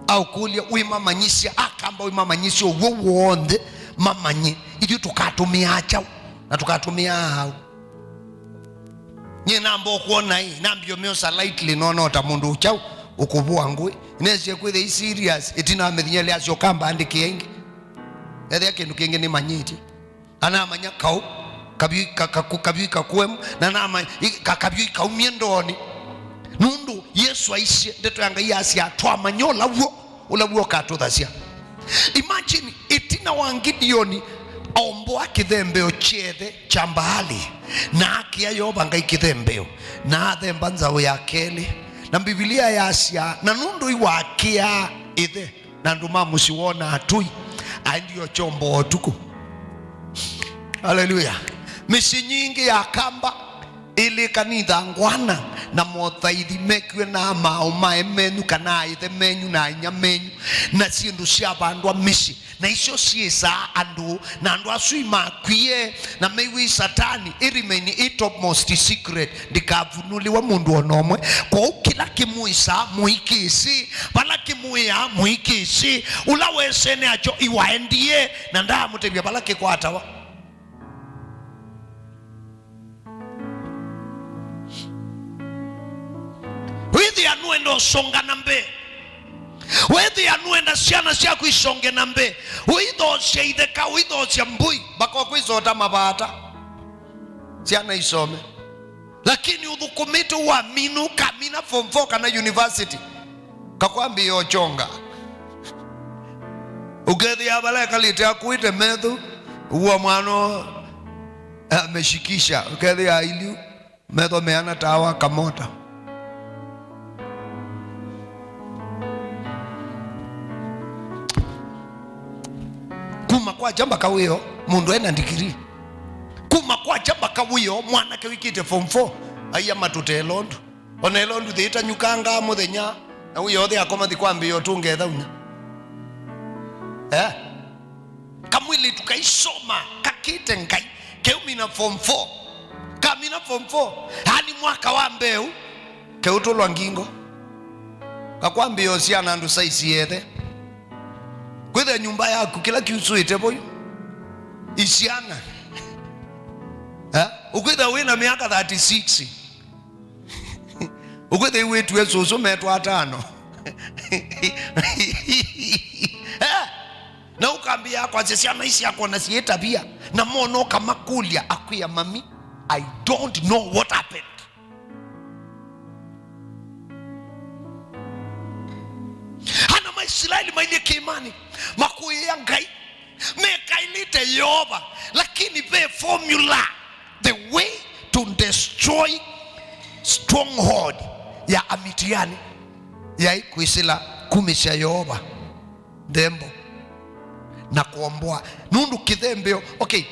Aũkũlya, wĩmamanyĩsya, akamba wĩmamanyĩsya ũw'o w'onthe, mamanye ithyĩ tũkatũmĩaa kyaũ na tũkatũmĩaa aũ. Nyie namba ũkwona ĩ, nambio mĩosa lightly, nona o ta mũndũ ũkyaũ ũkũvũa ngũĩ. Nesie kwĩthĩa i serious, ĩtina wa mĩthenya ĩlĩ asyoka ambandĩkĩa ĩngĩ. Ethĩa kĩndũ kĩngĩ nĩmanyĩtye. Anamanya kaũ, kavyũ ka-, ka-, kavyũ kakuemu, na namanya i-, ka-, kavyũ kaumie ndoonĩ. Nũndũ Yesũ aisye, ndeto ya Ngai yasya, twamanya ũla w'o, ũla w'o ũkatũthasya. Imagine, ĩtina wa Ngideoni aomboa kĩthembeo kyethe kya Mbaali, na akĩa Yeova Ngai kĩthembeo, na athemba nzaũ ya kelĩ. Na Mbivilia yasya, na nũndũ iwakĩaa ĩthe, na andũ ma mũsyĩ wona atũi, aendie ũkyomboa ũtukũ. Haleluya! Mĩsyĩ nyingĩ ya kamba ĩlĩkanitha ngwana na mothaithi mekiwe na amaũ ma emenyu kana aĩthe menyu na ainya menyu na syĩndũ syavandwa mĩsyĩ, na isyo syĩsaa andũ, na andũ asu imakwie na meiwe i Satani, i remain i topmost secret, ndikavunũlĩwe mũndũ o na ũmwe. Kwoou kĩla kĩmũĩsaa mũikĩsĩ, vala kĩmũĩaa mũikĩsĩ, ũla wesene akyo iwaendie na ndaamũtavya vala kĩkwatawa. Wĩthĩa nũenda ũsonga na mbee. Wĩthĩa nũenda syana syaku isonge na mbee. Ũithoosya itheka, ũithoosya mbũi, mpaka ũkwĩsota mavata. Syana isome. Lakini ũthũkũmĩte ũamina, ũkamina form four kana university. Kakwambĩĩa ũkyonga. Ũkethĩa vala ekalĩte akũĩte metho, ũw'a mwana ũũ ameshikisha. Ũkethĩa ailiu, metho meana tawa kamota. Kuma kwakya mpaka wĩoo, mũndũ ena ndigiri. Kuma kwakya mpaka wĩoo, mwanake wĩkĩte form four, aia matũtelo ũndũ. Ona ĩla nduthi ĩtanyukangaa mũthenya, na wĩyothea akomathi kwambĩĩa ũtũnga ĩthaunya. Eh? Kamwĩlĩtu kaisoma, kakĩte Ngai, keumina form four. Kamina form four, yaani mwaka wa mbee ũu, keũtũlwa ngingo. Kakwambĩĩa ũsiana andũ size yethe. Kwĩthĩa nyũmba yaku, kĩla kiusũĩte voyu, isiana. Eh? Ũkwĩthĩa wĩ na mĩaka thirty-six. Ũkwĩthĩa wĩtue sũsũ metwa atano. Eh? Na ũkambĩĩa kwasya syana isi syakwa na syĩ tabia, na mona ũkamakũlya, akwĩa, "Mami, I don't know what happened." Ana ma Isilaeli mailyĩ kĩĩmanĩ, makũĩĩa Ngai, mekaĩlĩte Yeova, lakini ve formula, the way to destroy stronghold ya Amitiani yaĩ kwĩsĩla kumĩsya Yeova nthembo na kũomboa. Nũndũ kĩthembeo, okay,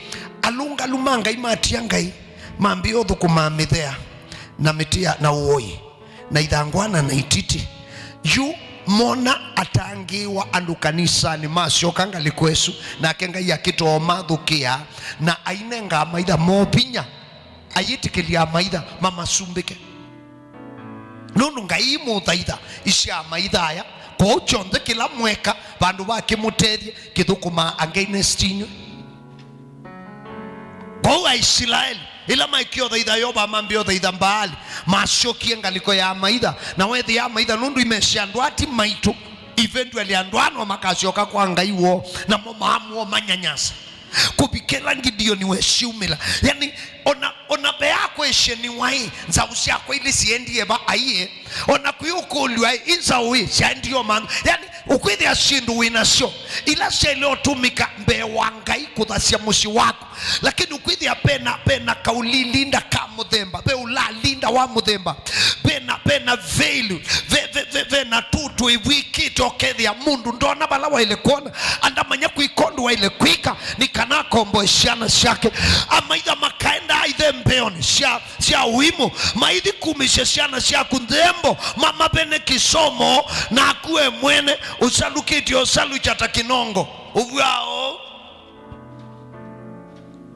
alũngalu ma Ngai matia Ngai, mambĩĩa ũthũkũmaa mĩthea na mĩtĩa na ũoi na ithangwana na ititi. Yu mona atangĩĩwa andũ kanisanĩ, masyoka ngalĩko ĩsu, nake Ngai akĩtooma athũkĩa na ainenga amaitha moo vinya, ayĩtĩkĩlya amaitha mamasumbĩke. Nũndũ Ngai imũthaitha isya amaitha aya, kwoou kyonthe kĩla mweka vandũ va kĩmũtethye kĩthũkũmaa against inyw'ĩ. Kwoou Aisilaeli, ĩla maĩkie ũthaitha Yeova, mambĩĩa ũthaitha Mbaali, masyokie ngalĩko ya amaitha, na wethĩa amaitha, nũndũ imesya andũ ati maitũ, eventually andũ ano makasyoka kwa Ngai woo, namo maamũo manyanyasa. Kũvikĩla Ngideoni wesyumĩla. Yani, ona, ona ve akwĩsye nĩwaĩ, nzaũ syakwa ilĩ syaendie va aiĩ? Ona kwĩ ũkũlyo aĩ, i nzaũ ĩ syaendie o manu? Yani, ũkwĩthĩa syĩndũ wĩ nasyo, ila syaĩle ũtũmĩka mbee wa Ngai kũthasya mũsyĩ waku, lakini ũkwĩthĩa vena, vena kaulilinda ka mũthemba, ve ũlalinda wa mũthemba, vena, vena veil, ve, ve, ve, vena tũtũ ĩvw'ĩkĩte, ũkethĩa mũndũ ndona vala waĩle kwona, andamanya kwĩka ũndũ waĩle kwĩka nĩ kana akomboe syana syake. Amaitha makaendaa ithembeonĩ sya, sya ũimũ, maithi kumĩsya syana syaku nthembo, mamavene kĩsomo, naku we mwene ũsalukĩtye ũsalukya ta kĩnongo. Ũvw'aa ũu.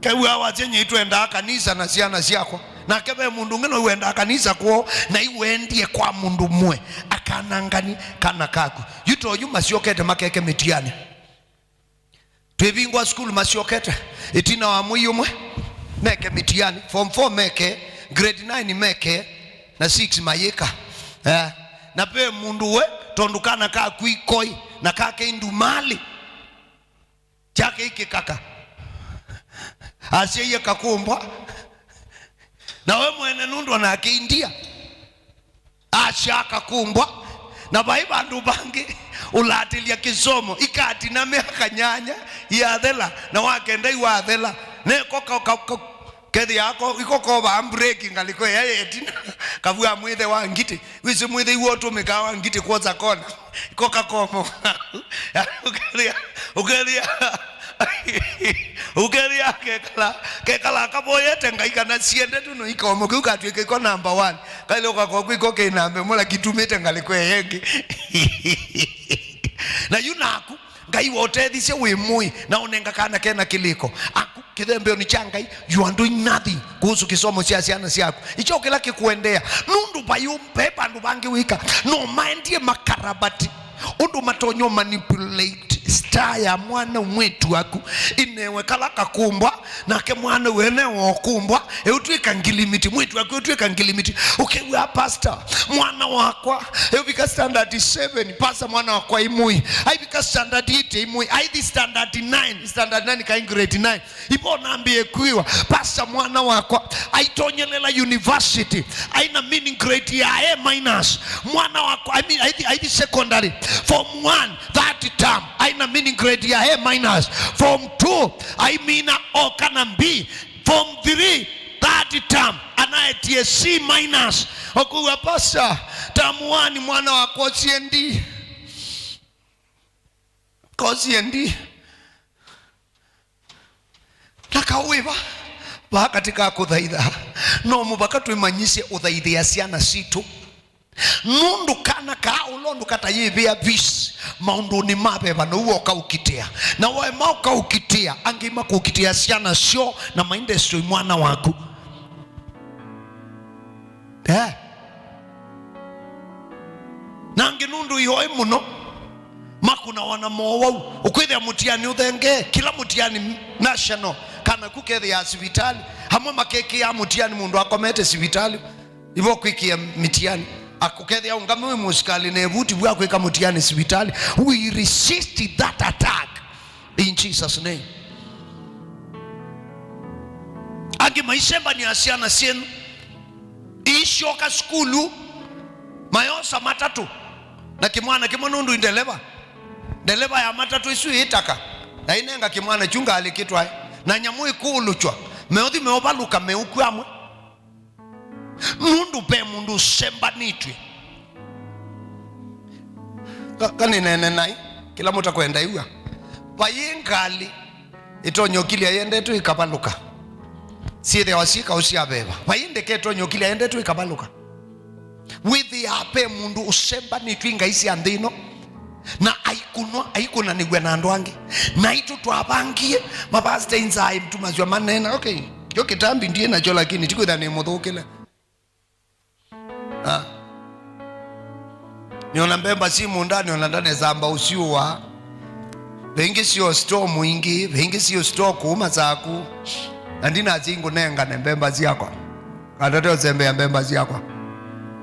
Kew'aa wasya, "Nyie itwendaa kanisa na syana syakwa." Nake ve mũndũ ũngĩ no wendaa kanisa kwoo, na iwendie kwa mũndũ mwe, akanangani kana kaku. Yu to yu masyokete makeke mĩtiani. Twĩvingwa sukulu masyokete, ĩtina wa mwei ũmwe, meke mĩtiani, form four meke, grade nine meke, na six mayĩka. Eh, na ve mũndũ we, tondũ kana kaku ikoi, na kake indumali. Kyake ikĩkaka. Asyaie kakũmbwa. Na we mwene nũndũ onake india. Asya kakũmbwa. Na vai vandũ vangĩ ũlatĩlya kĩsomo ikatina mĩaka nyanya yathela, na wakenda iwathela. Neko ka, ka, ka, kethĩa ko, iko kovaa mbureki ngalĩko ĩya yetina. Kavua mwĩthe wa ngitĩ. Wĩsĩ mwĩthĩi woo ũtũmĩkaa wa ngitĩ kwosa kona. Iko kakomo. Ũkethĩa, ũkethĩa, ũkethĩa kekala, kekala kavoyete Ngai kana siendetwe no ikomo kĩu katw'ĩke iko number one. Kaile ũkakoku iko kĩ namba ĩmwe, lakini tumĩte ngalĩko ĩyo ĩngĩ. Na yu naku, Ngai waũtethisye wĩ mũĩ, na ũnenga kana kena kĩlĩko. Aku, kĩthembeonĩ kya Ngai, you are doing nothing kuhusu kĩsomo sya syana syaku. Ikyo kĩla kĩkũendeea. Nũndũ vai ũmbe vandũ vangĩ wĩka, no maendie makarabati. Ũndũ matonya manipulate star ya mwana mwĩtu waku. Inewe kala kakũmbwa, nake mwana wene wa ũkũmbwa, eũtw'ĩka ngilimiti, mwĩtu waku eũtw'ĩka ngilimiti. Ũkew'a, "Pastor, mwana wakwa, eũvika standard seven, pastor, mwana wakwa imũi. Aivika standard eight imũi. Aithi standard nine, standard nine kai grade nine." Ivo nambie kwiwa, "Pastor, mwana wakwa aitonyelela university, aina meaning grade ya A minus. Mwana wakwa, I mean, aithi, aithi secondary, form one, third term, aina meaning grade ya A minus. Form two, aimina O kana B. Form three, third term, anaetie C minus." Okuwa, "Pastor, term one mwana wakwa osiendi. Kosiendi." Na kau wĩva? Vaa katĩ ka kũthaitha. No mũvaka twĩmanyĩsye ũthaithĩa syana sitũ. Nũndũ kana kaa ũla ũndũ katayĩvĩa visi maũndũnĩ ma veva, now'o ũkaũkitĩa. Na waema ũkaũkitĩa, angĩ makũkitĩa syana syoo na maindesitoi mwana waku. Eh. Na angĩ nũndũ ioi mũno, makunawa na mowau. Ũkwĩthĩa mũtiani ũthengee, kĩla mũtiani national, kana kũkethĩa sivitalĩ. Amwe makekĩaa mũtiani mũndũ akomete sivitalĩ, ivo kwĩkĩa mĩtiani. Akũkethĩa ũngame wĩ mũsikalĩ na ĩvuti vwa kwĩka mũtiani sivitalĩ. We resist that attack in Jesus' name. Angĩ maisembania syana syenu, iisyoka sukulu, mayosa matatũ na kĩmwana kĩmwe nũndũ i ndeleva. Ndeleva ya matatũ isu ĩtaka, na inenga kĩmwana kyu ngalĩ kĩtwae, na nyamũ ĩkũũlũkywa, meũthi meũvalũka meũkw'a amwe. Nũndũ ve mũndũ ũsembanĩtw'e. Ka-, kanĩneene naĩ, kĩla mũtakwenda ĩw'a. Vayĩ ngalĩ ĩtonya ũkilya yendetwe ĩkavalũka. Syĩthĩawa syĩ kaũ sya veva. Vayĩ ndeke ĩtonya ũkilya yendetwe ĩkavalũka. Wĩthĩaa ve mũndũ ũsembanĩtw'e ngai sya nthĩ ĩno, na aikunwa, aikunanĩw'a na andũ angĩ. Naitũ twavangie, mavasita inzaĩ tumasw'a maneena, okay, kyo kĩtambi ndiĩ nakyo, lakini ti kwĩtha nĩ mũthũkĩle. Ah. Nĩona mbemba syĩ mũũndanĩ, ona ndanesa amba ũsyũa. Ve ingĩ syĩ o store Mwingĩ, ve ingĩ syĩ o store kũu Masaku. Na ndinasya ingũnengane mbemba syakwa. Katate ũsembea mbemba syakwa.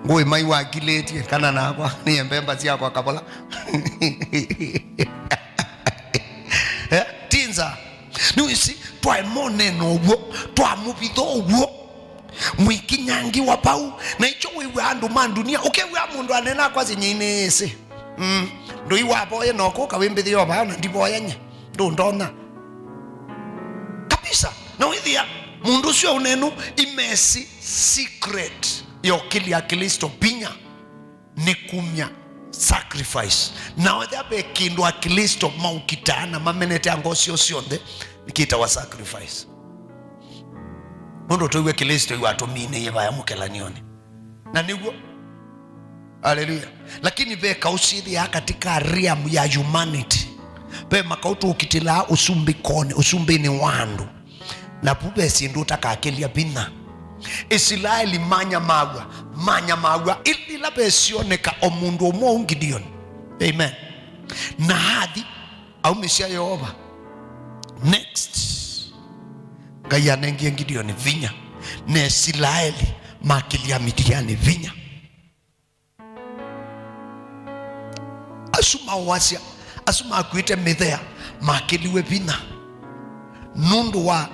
Ngũĩ mai wakilĩtye, kana nakwa, nĩye mbemba syakwa kavola. Eh, tinza. Nĩwĩsĩ, twaema ũneena ũw'o, twamũvitha ũw'o. Mwĩkinyangi wa vau, na ikyo wĩw'a andũ ma ndunia, ũkew'a mũndũ anena akwasya nyie nĩĩsĩ. Mm. Ndũi wavoye na ũkũka wĩmbĩthĩa o vaa na ndivoya nye. Ndũndonya. Kabisa. Na wĩthĩa, mũndũ ũsu aũnenu imesi secret ya ũkĩlya Akilĩsto vinya nĩ kumya sacrifice. Na ethĩa ve kĩndũ Akilĩsto maũkitaa na mamenete ngoo syoo syonthe, nĩkĩtawa sacrifice. Nũndũ tũiw'e Klĩsto yu atũminĩie vaya mũkelany'onĩ. Na nĩw'o. Haleluya. Lakini ve kaũ syĩthĩaa katika realm ya humanity. Ve makaũ tũkitĩlaa ũsumbĩkonĩ, ũsumbĩnĩ wa andũ. Na vu ve syĩndũ ũtakakĩlya vinya. Isilaeli manyamaw'a, manyamaw'a. Ĩla ve syoneka o mũndũ ũmwe ũu Gideon. Amen. Na athi aumĩsya Yeova. Next, Ngai anengie Gideoni vinya, na Isilaeli makĩlya Midiani vinya. Asu maũasya, asu makuĩte mĩthea makĩliwe vinya nũndũ wa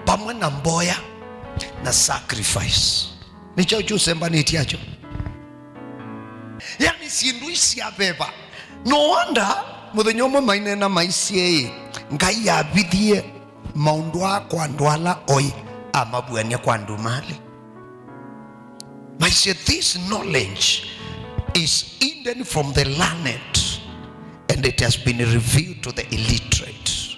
vamwe na mboya na sacrifice. Nĩ kyaũ kyũsembanĩtye nakyo? Yani, syĩndũ ii sya veva. No wonder mũthenya ũmwe maineena maisye, "Ngai avithie maũndũ aa kwa andũ ala oĩ, amavuany'a kwa ndumalĩ." Maisye, "This knowledge is hidden from the learned, and it has been revealed to the illiterate."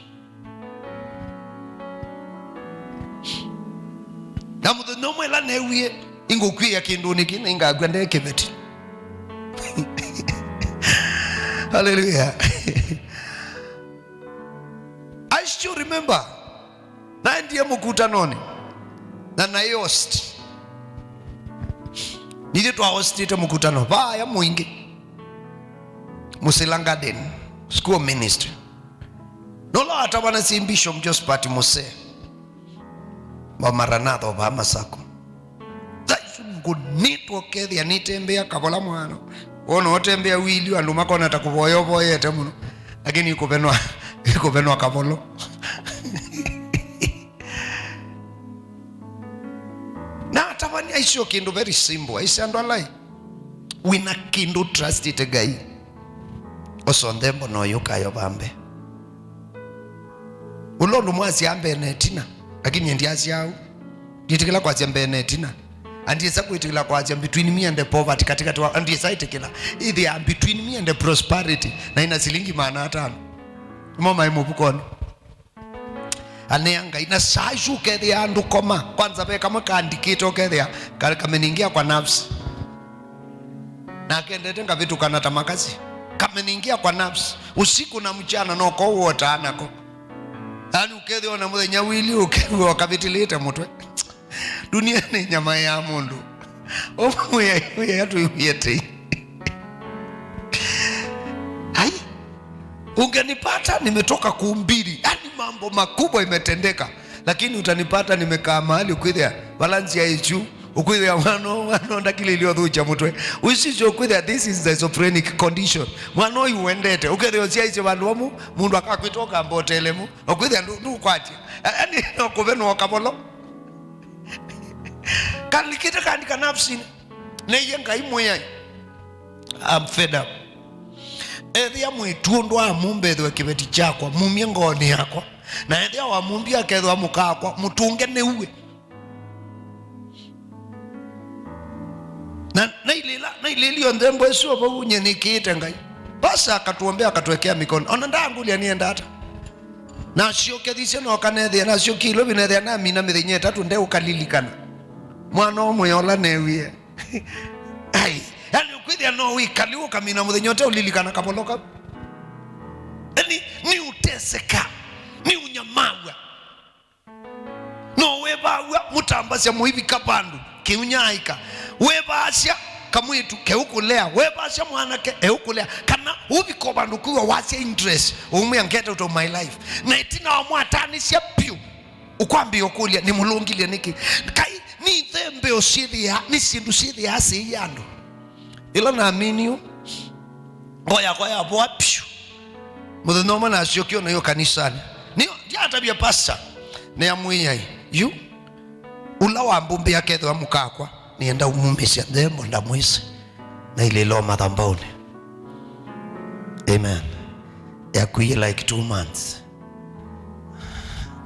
Na mũthenya ũmwe ĩla neewie ingũkw'ĩĩa kĩndũnĩ kĩĩ na ingakw'a nde kĩveti. Haleluya. I still remember, naendie mũkutanonĩ na nai host. Nithyĩ twahostĩte mũkutano vaya Mwingĩ, Musila Garden, School of Ministry. Na ũla watavana si Bishop Josephat Musee wa Maranatha o vaa Masaku. Thaa isu ngũnĩtwe ũkethĩa nĩtembea kavola mwano. Wona ũtembea wĩlĩ andũ makona ta kũvoya ũvoyete mũno. Lakini ikuvenwa, ikuvenwa kavolo. Na atavani aisye o kĩndũ very simple. Aisye andũ ala ĩ, wĩna kĩndũ trustĩte Ngai, osa nthembo na ũyũkayova mbee. Ũla ũndũ mwasyaa mbee na ĩtina, lakini ndyasyaa ũu. Nditĩkĩla kwasya mbee na ĩtina. Andiĩsa kwĩtĩkĩla kwasya between me and the poverty, katikati wa, andiĩsa ĩtĩkĩla. Ĩthĩa between me and the prosperity, na ĩna silingi maana atano. Nĩmo maĩ mũvukonĩ. Anea Ngai, na saa isu ũkethĩa andũ koma. Kwanza ve kamwe kaandĩkĩte ũkethĩa ka-, kameningia kwa nafsi. Na akendete ngavĩtũkana ta makasi. Kameningia kwa nafsi. Usiku na mchana no ko wotaa nako. Yaani ũkethĩwa na mũthenya wili ũkew'a ũkavĩtĩlĩte mũtwe. Dunia nĩ nyama ya mũndũ. Ũmwĩa, wĩa tũiwĩe tei. Ai, ungenipata nimetoka kuhubiri. Yaani mambo makubwa imetendeka. Lakini utanipata nimekaa mahali ukwĩthĩa balance ya issue, ukwĩthĩa mwana, mwana ndakilĩlye ũthũkya mũtwe. Ũisisye ukwĩthĩa this is the schizophrenic condition. Mwana ũyu wendete. Ũkethĩa ũsyaisye vandũ vamwe, mũndũ akakwĩta ũkamba ũtelemu. Ũkwĩthĩa ndũ-, ndũkwatya. Yaani no kũve no kavolo. Kalikĩte kaandika nafsini. Neiye Ngai Mwĩai. I'm fed up. Ethĩa mwĩtu ũndũ wa mũmbethwe kĩveti kyakwa, mumye ngoonĩ yakwa. Na ethĩa wa mũmbi akethwa mũkakwa, mũtũnge nĩue. Na nailĩla, nailĩlio nthembo ĩsu o vau nye nĩkĩĩte Ngai. Pasa akatuombea, akatwekea mikono. Ona ndangũlya nĩenda ata. Nasyokethisye noka nethĩa, nasyokilwe vinethĩa namina mĩthenya ĩtatũ ndeũkalilikana. Mwana ũmwe ola newie. Ai, yani ũkwĩthĩa no wĩkali ũkamina mũthenya ũteũlilikana kavolo kau. Yani nĩ ũteseka, nĩ ũnyamaw'a. No wĩvaaw'a mũtambasya mũivika vandũ, kĩunyaaĩka. Wĩvaasya kamwĩtu keũkũlea, wĩvaasya mwanake eũkũlea, kana ũvika o vandũ kwĩw'a wasya interest, ũmwĩa get out of my life. Na ĩtina wa mwataanĩsya vyũ, ũkwambĩĩa ũkũlya, nĩmũlũngilye nĩkĩ? Kai nĩ ithembeo syĩthĩaa, nĩ syĩndũ syĩthĩaa syĩie andũ. Ĩla namini ũu, ngoo yakwa yavoa vyũ. Mũthenya ũmwe nasyokie o nayo kanisanĩ. Nĩyo, ndyatavya pastor, nĩamwĩai, yu, ũla wambũmbĩa akethĩwa mũkakwa, nĩenda ũmumĩsya nthembo ndamwĩsĩ. Nailĩla o mathambaũnĩ. Amen. Yakwie like two months.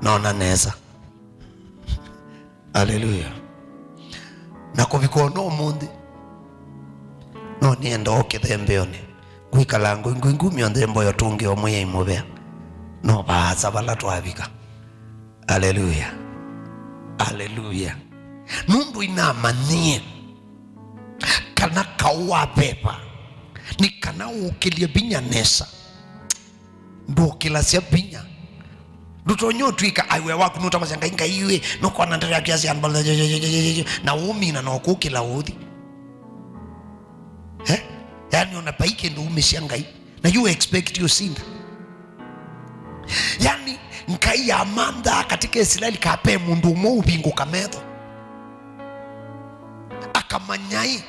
Nona nesa. Aleluya. Na kũvika ona ũmũnthĩ, no nĩenda o kĩthembeonĩ. Ngwĩkala ngũi, ngũi, ngumya nthembo yo tũngĩ o Mwĩai mũvea. No vaasa vala twavika. Aleluya. Aleluya. Nũndũ inamanyie kana kaũ wa veva nĩ kana ũkĩlye vinya nesa. Ndũkĩlasya vinya. Ndũtonya ũtw'ĩka aiwe waku nũtamasya Ngai, Ngai ĩĩ, nũkona ndeto ya kiasi ya mbala, na ũmina na ũkũkĩla ũthi. Eh? Yani ona vai kĩndũ umĩsya Ngai. Na you expect ũsinda. Yani Ngai amanthaa katika Israeli kape mũndũ ũmwe ũvingũka metho. Akamanya ĩ,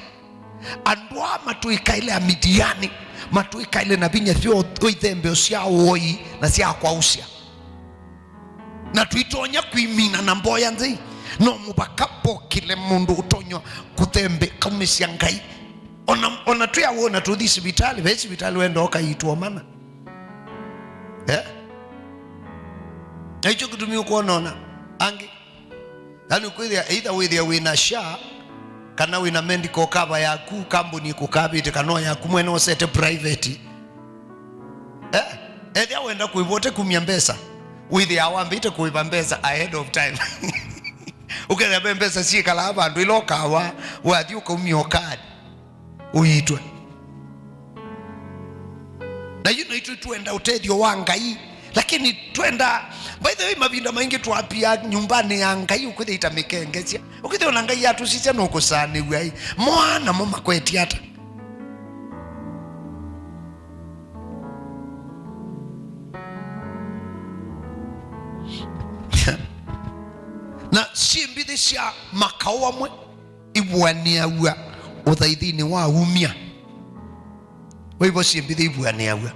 andũ aa matũĩkaĩle Amidiani, matũĩkaĩle na vinya vyoo, ithembeo sya ũoi na sya kwaũsya. Na tũitonya kwĩmina na mboya nthei, no mũvaka vokĩle mũndũ ũtonya kũthembe kaumĩsya Ngai. Ona, ona twĩ awona tũthi sivitalĩ, ve sivitalĩ wenda ũkaitwo mana. Eh? Na icho kĩtumi ũkwona ona angĩ. Yaani ũkwĩthĩa, either wĩthĩa wĩna SHA, kana wĩna medical cover yaku, kambuni ĩkũkavĩte, kana o yaku mwene ũsete private. Eh? Ethĩa wenda kũĩva ũte kumya mbesa, wĩthĩa wambĩte kũĩva mbesa ahead of time. Ũkethĩa ve mbesa syĩkalaa vandũ ila ũkawa, wathi ũkaumya o card. Ũiitwe. Na yu naitũ twenda ũtethyo wa Ngai, lakini twenda, by the way, mavinda maingĩ twapia nyũmbanĩ ya Ngai ũkwĩthĩa ita mĩkengesya. Ũkwĩthĩa ona Ngai atũsisya nũkũsaanĩw'a ĩ. Moa namo makwetye ata? Na syĩmbithĩ sya makaũ amwe ivuanĩaw'a ũthaithinĩ wa umya. Wĩvo syĩmbithĩ ivuanĩaw'a.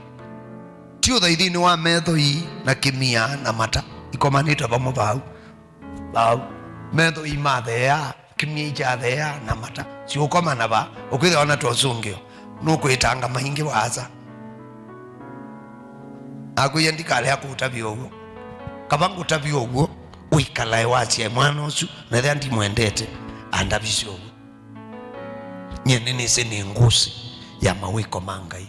Ti ũthaithinĩ wa metho ii na kĩmia na mata ikomanĩtwe vamwe vau. Vau. Metho ii matheea, kĩmia ikyatheea na mata. Siũkomana va, ũkwĩthĩwa na twosũngĩo. Nũkwĩtanga maingĩ waasa. Akwĩie ndikalea kũũtavya ũw'o. Kava ngũtavya ũw'o, wĩkalae wasyae mwana ũsu, na ethĩa ndimwendete, andavisye ũw'o. Nyie nĩnĩsĩ nĩ ngũsĩ ya mawĩko ma Ngai.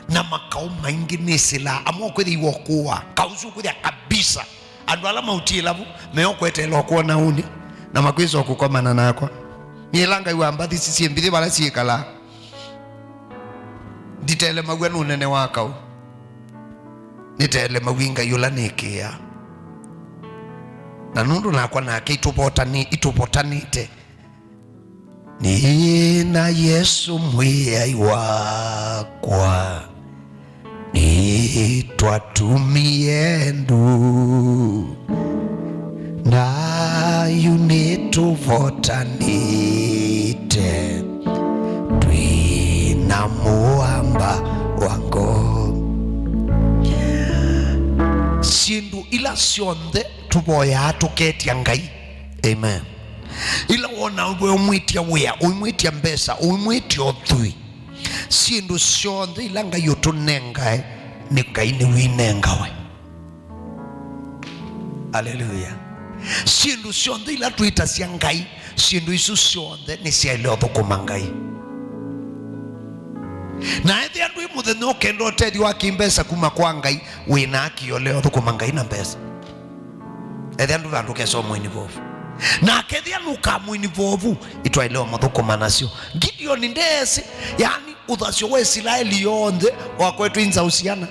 Na makaũ maingĩ nĩsĩlaa, amwe ũkwĩthĩiwa ũkũaa, kaũsu ũkwĩthĩa kabisa. Andũ ala maũtiĩla vu, meũkweteela ũkwona ũnĩ, na makwĩsa ũkũkomana nakwa. Nyie ĩla Ngai wa mbathi sisiĩ mbithi vala syĩkalaa. Nditelemaw'a nĩ ũnene wa kaũ, nĩtelemaw'a nĩ Ngai ũla nĩkĩaa. Na nũndũ nakwa nake itũvotani-, itũvotanĩte, nĩ na Yesũ Mwĩai wakwa, nĩtwatumie ndu, na yu nĩtũvotanĩte, twĩ na mũamba wa ngoo. Syĩndũ ila syonthe tũvoyaa tũketya Ngai. Amen. Ĩla wona we ũimwĩtya wĩa, ũimwĩtya mbesa, ũimwĩtya ũthwii, syĩndũ syonthe ila Ngai ũtũnengae, nĩ Ngai nĩwinengawe. Aleluya. Syĩndũ syonthe ila twĩtasya Ngai, syĩndũ isu syonthe nĩsyaĩle ũthũkũma Ngai. Na ethĩa ndwĩ mũthenya ũkenda ũtethyo wa kĩmbesa kuma kwa Ngai, wĩ na haki ũle ũthũkũma Ngai na mbesa. Ethĩa ndũ vandũ kesa ũmwini vovu. Na kethĩa nũkamwini vovu, itwaĩle ũmũthũkũma nasyo. Gideoni ndeesĩ, yani, ũthasyo wa Isilaeli yonthe wakwetwe nzaũ siana.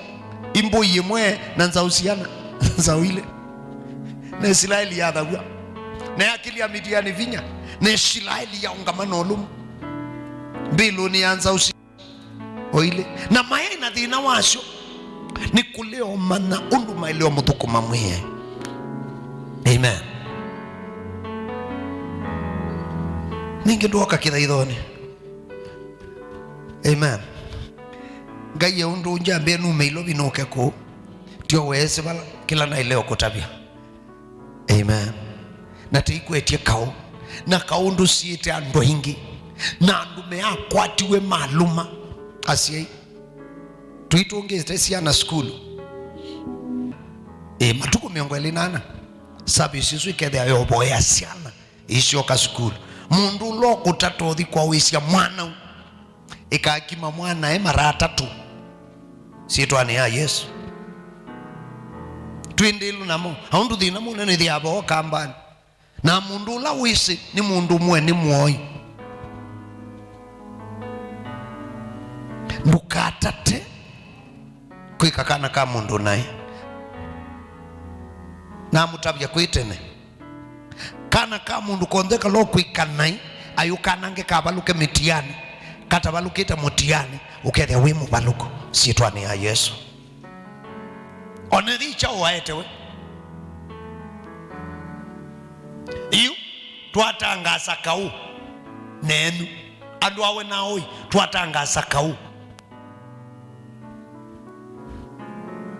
Imbũi ĩmwe na nzaũ siana. Nzaũ ilĩ. Na Isilaeli yathaw'a. Na yakĩlya Midiani vinya. Na Isilaeli yaũngama na ũlũmu. Mbĩlũnĩ ya nzaũ si- o ilĩ. Na mayaĩ na thĩna wasyo, nĩ kũlea ũmanya ũndũ maĩle ũmũthũkũma Mwĩai. Amen. Ningĩ ndwoka kĩthaithonĩ. Amen. Ngai e ũndũ ũnjambĩe nume Ilovi nũke kũũ, tyo weesĩ vala kĩla naĩle ũkũtavya. Amen. Na tĩikwetye kaũ, na kaũ ndũsiĩte andũ aingĩ, na andũ meakwatiwe malũma. Asyai, tũitũngĩte syana sukulu. Ĩ, matukũ mĩongo ĩlĩ na ana, service ĩsu ĩkethĩa yovoya syana isyoka sukulu. Mũndũ ũla ũkũtata ũthi kwa wĩsya mwana u. Ĩkakima mwanae mara atatũ syĩtwanĩ ya Yesũ. Twĩ ndĩlu namo, aũndũ thĩna mũnene ĩthĩawa voo kambanĩ. Na mũndũ ũla wĩsĩ nĩ mũndũ ũmwe nĩ mũoi. Ndũkatate kwĩka kana ka mũndũ naĩ. Namũtavya kwĩ tene. Kana ka mũndũ konthe kala ũkwĩka naĩ, ayũkanange kavalũke mĩtianĩ, katavalũkĩte mũtianĩ, ũkethĩa wĩ mũvalũku, syĩtwanĩ ya Yesũ. Ona ethĩ kyaũ waete we. Yu, twatangasa kaũ nenyu. Andũ awe na ũĩ, twatangasa kaũ.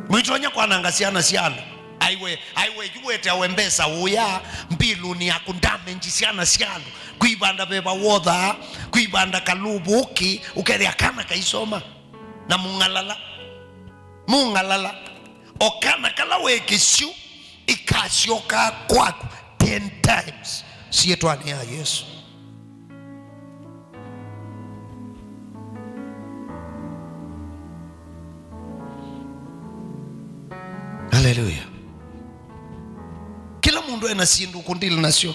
Mwĩtonya kwananga syana sya andũ. Aiwe, aiwe, yu weteawe mbesa ũya mbiluni yaku ndamenji syana sya andũ. Kwivanda veva wothaa, kwivanda kalũvũki, ũkethĩa kana kaisoma. Na mũng'alala. Mũng'alala. O kana kala wĩ kĩsyu, ikasyoka kwaku ten times syĩtwanĩ ya Yesũ. Haleluya. Kĩla mũndũ ena syĩndũ ũkũndili nasyo,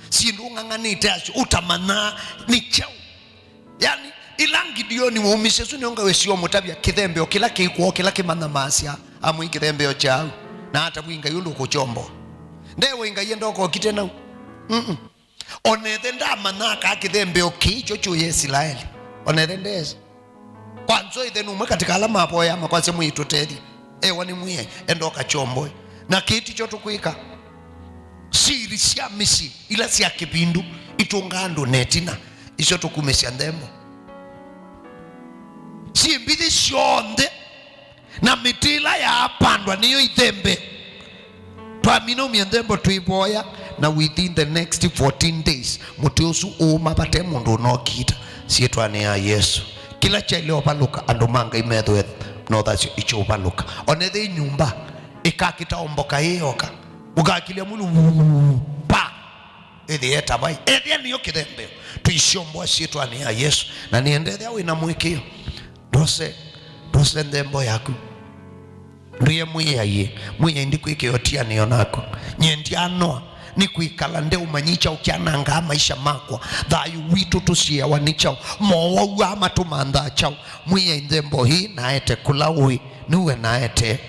syĩndũ ũng'ang'anĩte asyo, ũtamanyaa nĩ kyaũ. Yani, ĩla Ngidioni waumisye ũsu nĩonga wĩsio mũtavya kĩthembeo kĩla kĩkw'o kĩla kĩmanyamaasya amwe kĩthembeo kyaũ, na atavw'a Ngai ũndũ ũkũkyomboa. Ndewe Ngai enda ũkokite nau. Mm-mm. Onethe ndamanyaa kaa kĩthembeo kĩĩ kyo kyũya Isilaeli. Onethe ndeesĩ. Kwa nzwa ĩthe nũmwe katĩ ka ala mavoya makwasya mwĩĩtu tethya. Ewa nĩ Mwĩai, enda ũkakyomboe. Na kĩĩ ti kyo tũkwĩka. Siri sya mĩsyĩ ila sya kĩvindu itũngaa andũ na ĩtina, isyo tũkumĩsya nthembo. Syĩ mbithi syonthe na mĩtĩ ĩla yaapandwa nĩyo ithembe. Twamina umya nthembo twĩvoya, na within the next fourteen days, mũtĩ ũsu ũũma vate mũndũ ũnokita. Syĩtwanĩ ya Yesũ. Kĩla kyaĩle ũvalũka, andũ ma Ngai methwe na ũthasyo ikyũvalũka. Onethei nyũmba, ĩkakita o mboka ĩyoka. Ũkakilya mũndũ, vuu, pa! Ĩthĩ etavai. Ethĩa nĩyo kĩthembeo. Tũisyomboa syĩtwanĩ ya Yesũ. Na nĩendethĩa wĩ na mũĩkĩĩo. Ndose, ndose nthembo yaku. Ndwĩe Mwĩai, Mwĩai ndikwĩkĩa ũtianĩo naku. Nyie ndyanoa. Nĩ kwĩkala ndeũmanya nĩ kyaũ kyanangaa maisha makwa? Thayũ witũ tũsiĩawa nĩ kyaũ? Mowau aa matũmanthaa kyaũ? Mwĩai, nthembo ĩĩ naete kũla ũĩ, nĩwe naete.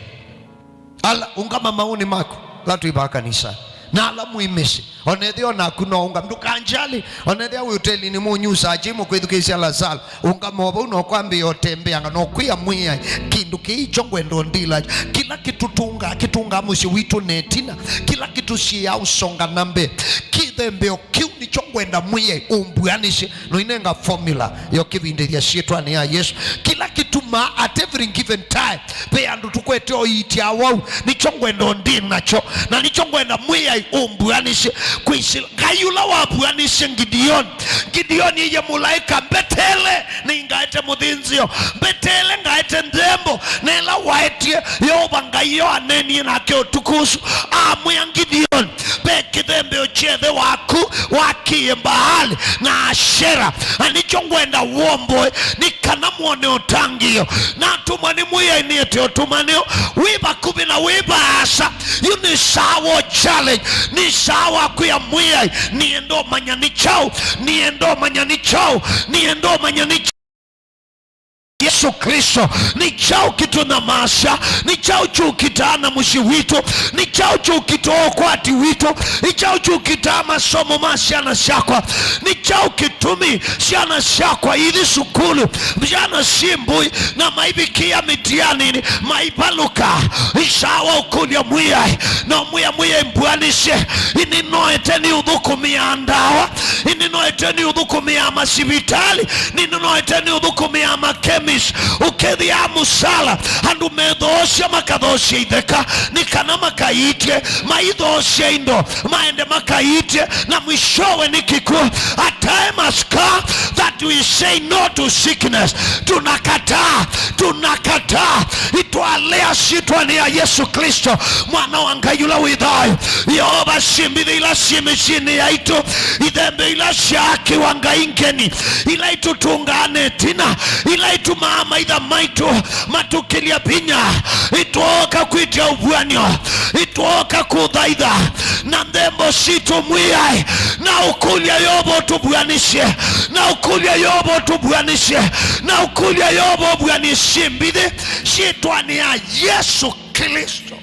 Ala, ũngama maũnĩ maku, ala twĩ vaa kanisa, na ala mwĩ mĩsyĩ, onethĩa onaku no ũngama, ndũkanjali. Onethĩa wĩ ũtelinĩ mũnyusaa kĩ mũkwĩthukĩĩsya Lazaro, ũngama o vau na ũkwambĩĩa ũtembeanga na ũkwĩa Mwĩai, kĩndũ kĩĩ kyo ngwenda ũndila. Kĩla kĩtũtũngaa, kĩtũngaa mũsyĩ witũ na ĩtina. Kĩla kĩtũsiĩaa ũsonga na mbee, kĩthembeo kĩu nĩkyo ngwenda Mwĩai ũmbuanĩsye. Noinenga formula yo kĩvindĩthya syĩtwanĩ ya Yesũ. Kĩla kĩtumaa at every given time ve andũ tũkwete ũiiti awau, nĩkyo ngwenda ũndĩ nakyo, na nĩkyo ngwenda Mwĩai ũmbuanĩsye. Kwĩsĩla Ngai ũla wavuanisye Ngideoni. Ngideoni ĩye mũlaĩka, "Mbetele nĩngaete mũthĩnzĩo, mbetele ngaete nthembo." Na ĩla waetie, Yeova Ngai yo aneenie nake ũtukũ ũsu, amwĩa Ngideoni, "Ve kĩthembeo kya ĩthe waku wakĩie Mbaali na Ashera, na nĩkyo ngwenda womboe, nĩ kana mwone ũtangĩĩo." Natũmwa nĩ Mwĩai nĩete ũtũmanĩo, wĩ vakuvĩ na wĩ vaasa. Yu nĩ saa wa challenge, nĩ saa wa kwĩa Mwĩai, "Nĩenda ũmanya nĩ kyaũ, nĩenda ũmanya nĩ kyaũ, nĩenda ũmanya nĩ kyaũ." Yesũ Klĩsto, nĩ kyaũ kĩtũnyamasya? Nĩ kyaũ kyũkitaa na mũsyĩ witũ? Nĩ kyaũ kyũkitaa ũkwati witũ? Nĩ kyaũ kyũkitaa masomo ma syana syakwa? Nĩ kyaũ kĩtumi syana syakwa ithi sukulu, syana syĩ mbũi, na maivikĩa mĩtianinĩ, maivalũka? Nĩ saa wa ũkũlya Mwĩai, na ũmwĩa Mwĩai, "Mbuanĩsye, ĩnĩ noete nĩ ũthũkũmĩaa ndawa, ĩnĩ noete nĩ ũthũkũmĩaa masivitali, ĩnĩ noete nĩ ũthũkũmĩaa makemis." Ũkethĩa mũsala, andũ methoosya makathoosya itheka, nĩ kana makaiitye, maithoosya indo, maende makaiitye, na mwishowe nĩ kĩkw'ũ. A time has come that we say no to sickness. Tunakataa, tunakataa. Itwalea syĩtwanĩ ya Yesũ Klĩsto, Mwana wa Ngai ũla wĩ thayũ. Yeova, syĩmbithĩ ila syĩ mĩsyĩnĩ yaitũ, ithembe ila syaakĩwa ngai ngeni, ila itũtũngaa na ĩtina, ila itumaa maitha maitũ matũkĩlya vinya, itwooka kwĩtya ũvuan'yo, itwooka kũthaitha na nthembo sitũ Mwĩai, na ũkũlya Yeova ũtũvuanĩsye, na ũkũlya Yeova ũtũvuanĩsye, na ũkũlya Yeova ũvuanĩsye syĩmbithĩ syĩtwanĩ ya Yesũ Klĩsto.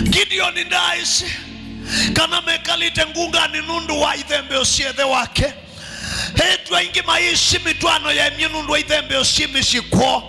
Gideoni ndaaĩsĩ kana mekalĩte ngunganĩ nũndũ wa ithembeo sya ĩthe wake. Eĩtu aingĩ mayĩsĩ mĩtwaano yaemie nũndũ wa ithembeo syĩ mĩsyĩ kwoo.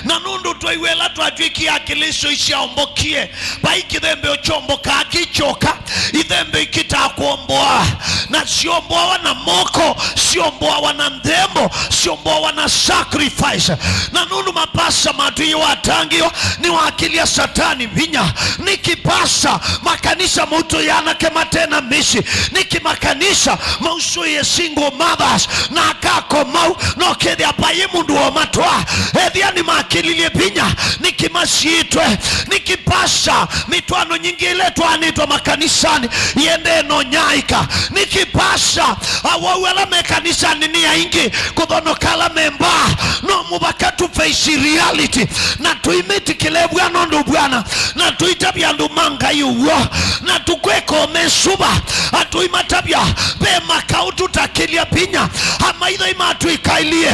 Na nũndũ twaiw'a ĩla twatw'ĩkie Aklĩsto isyaombokie, vai kĩthembeo kyombokaa kĩ kyoka. Ithembeo ikĩtaa kũomboa, na syomboawa na moko, syomboawa na nthembo, syomboawa na sacrifice. Na nũndũ mapasa matwĩie watangĩĩwa nĩwakĩlya Satani vinya, nĩkĩ pasa makanisa mautũya anake mate na mĩsyĩ? Nĩkĩ makanisa mausũĩe single mothers na aka akomau, na ũkethĩa vai mũndũ waũmatwaa? Ethĩa nĩmakĩlilye vinya, nĩkĩ masiĩtwe? Nĩkĩ pasa mĩtwaano nyingĩ ĩla ĩtwaanĩtwe makanisanĩ ĩendee na ũnyaaĩka? Nĩkĩ pasa awau ala me kanisanĩ nĩ aingĩ kũthonoka ala me mbaa? No mũvaka tũ face reality na tũimĩtĩkĩle ĩvw'ana ũndũ ĩvw'ana, na tũitavya andũ ma Ngai ũw'o, na tũkwĩka ũmesuva. Atũimatavya ve makaũ tũtakĩlya vinya, amaitha imatwĩkaĩlie,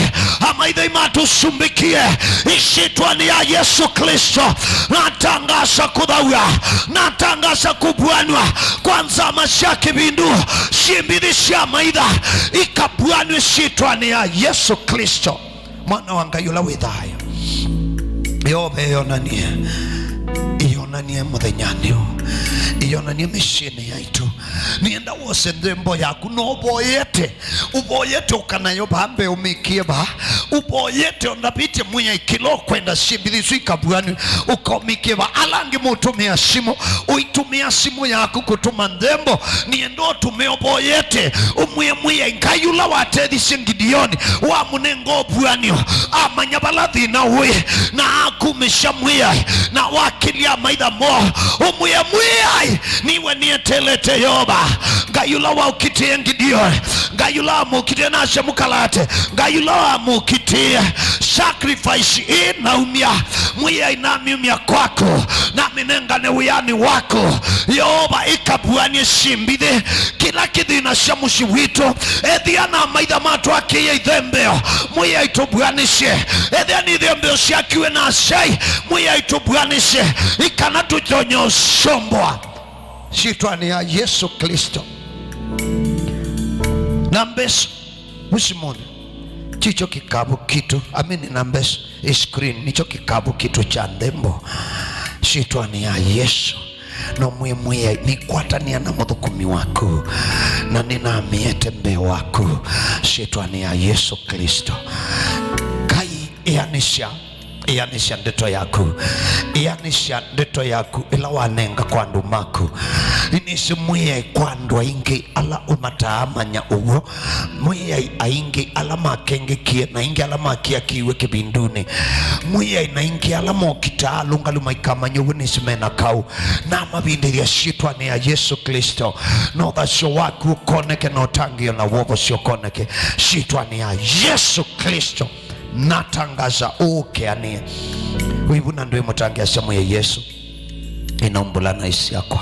amaitha imatũsumbĩkie. Ĩsyĩtwanĩ ya Yesũ Klĩsto, natangasa kũthaw'a, natangasa kũvuanw'a kwa nzama sya kĩvindu, syĩmbithĩ sya maitha ikavuanw'e syĩtwanĩ ya Yesũ Klĩsto, Mwana wa Ngai ũla wĩ thayũ. Yeova ĩyonanie, ĩyonanie mũthenyanĩ ũũ, ĩyonanie mĩsyĩnĩ yaitũ. Nĩenda wose nthembo yaku, no ũvoyete, ũvoyete ũkanayo vaa mbee ũmĩkĩe vaa, ũvoyete ũndavĩtye Mwĩai kĩla ũkwenda syĩmbithĩ isu ikavuanw'e, ũkomĩkĩe vaa. Ala angĩ mũtũmĩa simũ, ũitũmĩa simũ yaku kũtũma nthembo, nĩenda ũtũme ũvoyete, ũmwĩe Mwĩai, Ngai ũla watethisye Ngideoni, wamũnenga ũvuan'yo, amanya vala thĩna ũĩ, na akumĩsya Mwĩai, na wakĩlya amaitha moo, ũmwĩe, Mwĩai, Niwe nĩeteelete Yeova, Ngai ũla waũkitĩe Ngideoni, Ngai ũla wamũkitĩe nasya mũkalate, Ngai ũla wamũkitĩe. Sacrifice ĩ naumya, Mwĩai namĩumya kwaku, namĩnengane wĩanĩ waku. Yeova ĩkavuanĩe syĩmbithĩ, kĩla kĩthĩna sya mũsyĩ witũ. Ethĩa na maitha matwakĩie ithembeo, Mwĩai tũvuanĩsye. Ethĩa nĩ ithembeo syakiwe na asyai, Mwĩai tũvuanĩsye, ĩ kana tũtonye ũsombwa. Syĩtwanĩ ya Yesũ Klĩsto. Namba ĩsu, ũsimũnĩ, kĩkyo kĩkavu kitũ. Amini, namba ĩsu, ĩ screen, nĩkyo kĩkavu kitũ kya nthembo. Syĩtwanĩ ya Yesũ. No mwĩe Mwĩai, nĩkwatanĩa na mũthũkũmi waku, na nĩnamĩete mbee waku. Syĩtwanĩ ya Yesũ Klĩsto. Ngai, ĩanĩsya Ĩanĩsya ndeto yaku. Ĩanĩsya ndeto yaku ĩla wanenga kwa andũ maku. Nĩnĩsĩ Mwĩai kwa andũ aingĩ ala ũmataamanya ũw'o. Mwĩai aingĩ ala makengekie na aingĩ ala makiakiiwe kĩvindunĩ. Mwĩai na aingĩ ala mokitaa alũngalu maikamanya ũw'o nĩsĩ mena kau. Na mavindĩthya syĩtwanĩ ya Yesũ Klĩsto. Na ũthasyo waku ũkoneke na ũtangĩĩo na wovosyo ũkoneke. Syĩtwanĩ ya Yesũ Klĩsto. Natangaza ũũkeanĩe. Wĩvu na ndwĩ mũtangĩasya Mwĩai Yesũ, ĩnaumbũla naĩ syakwa.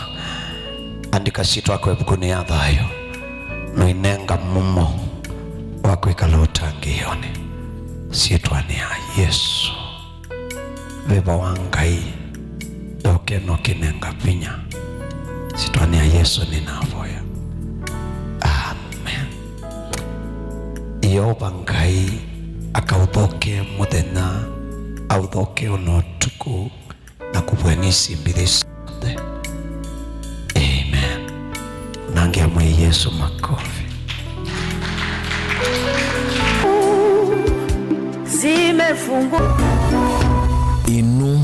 Andĩka syĩtwa yakwa ĩvukunĩ ya thayũ, na ũinenga mumo wa kwĩkala ũtangĩĩonĩ. Syĩtwanĩ ya Yesũ. Veva wa Ngai ndoke no kĩnenga vinya. Syĩtwanĩ ya Yesũ nĩnavoya. Amen. Yeova Ngai akaũthokee mũthenya, aũthokee ona ũtukũ, na kũvw'anĩsye mbithi syonthe. Amen. Nangĩa Mwĩai Yesũ makofi. Zimefungwa. Ĩno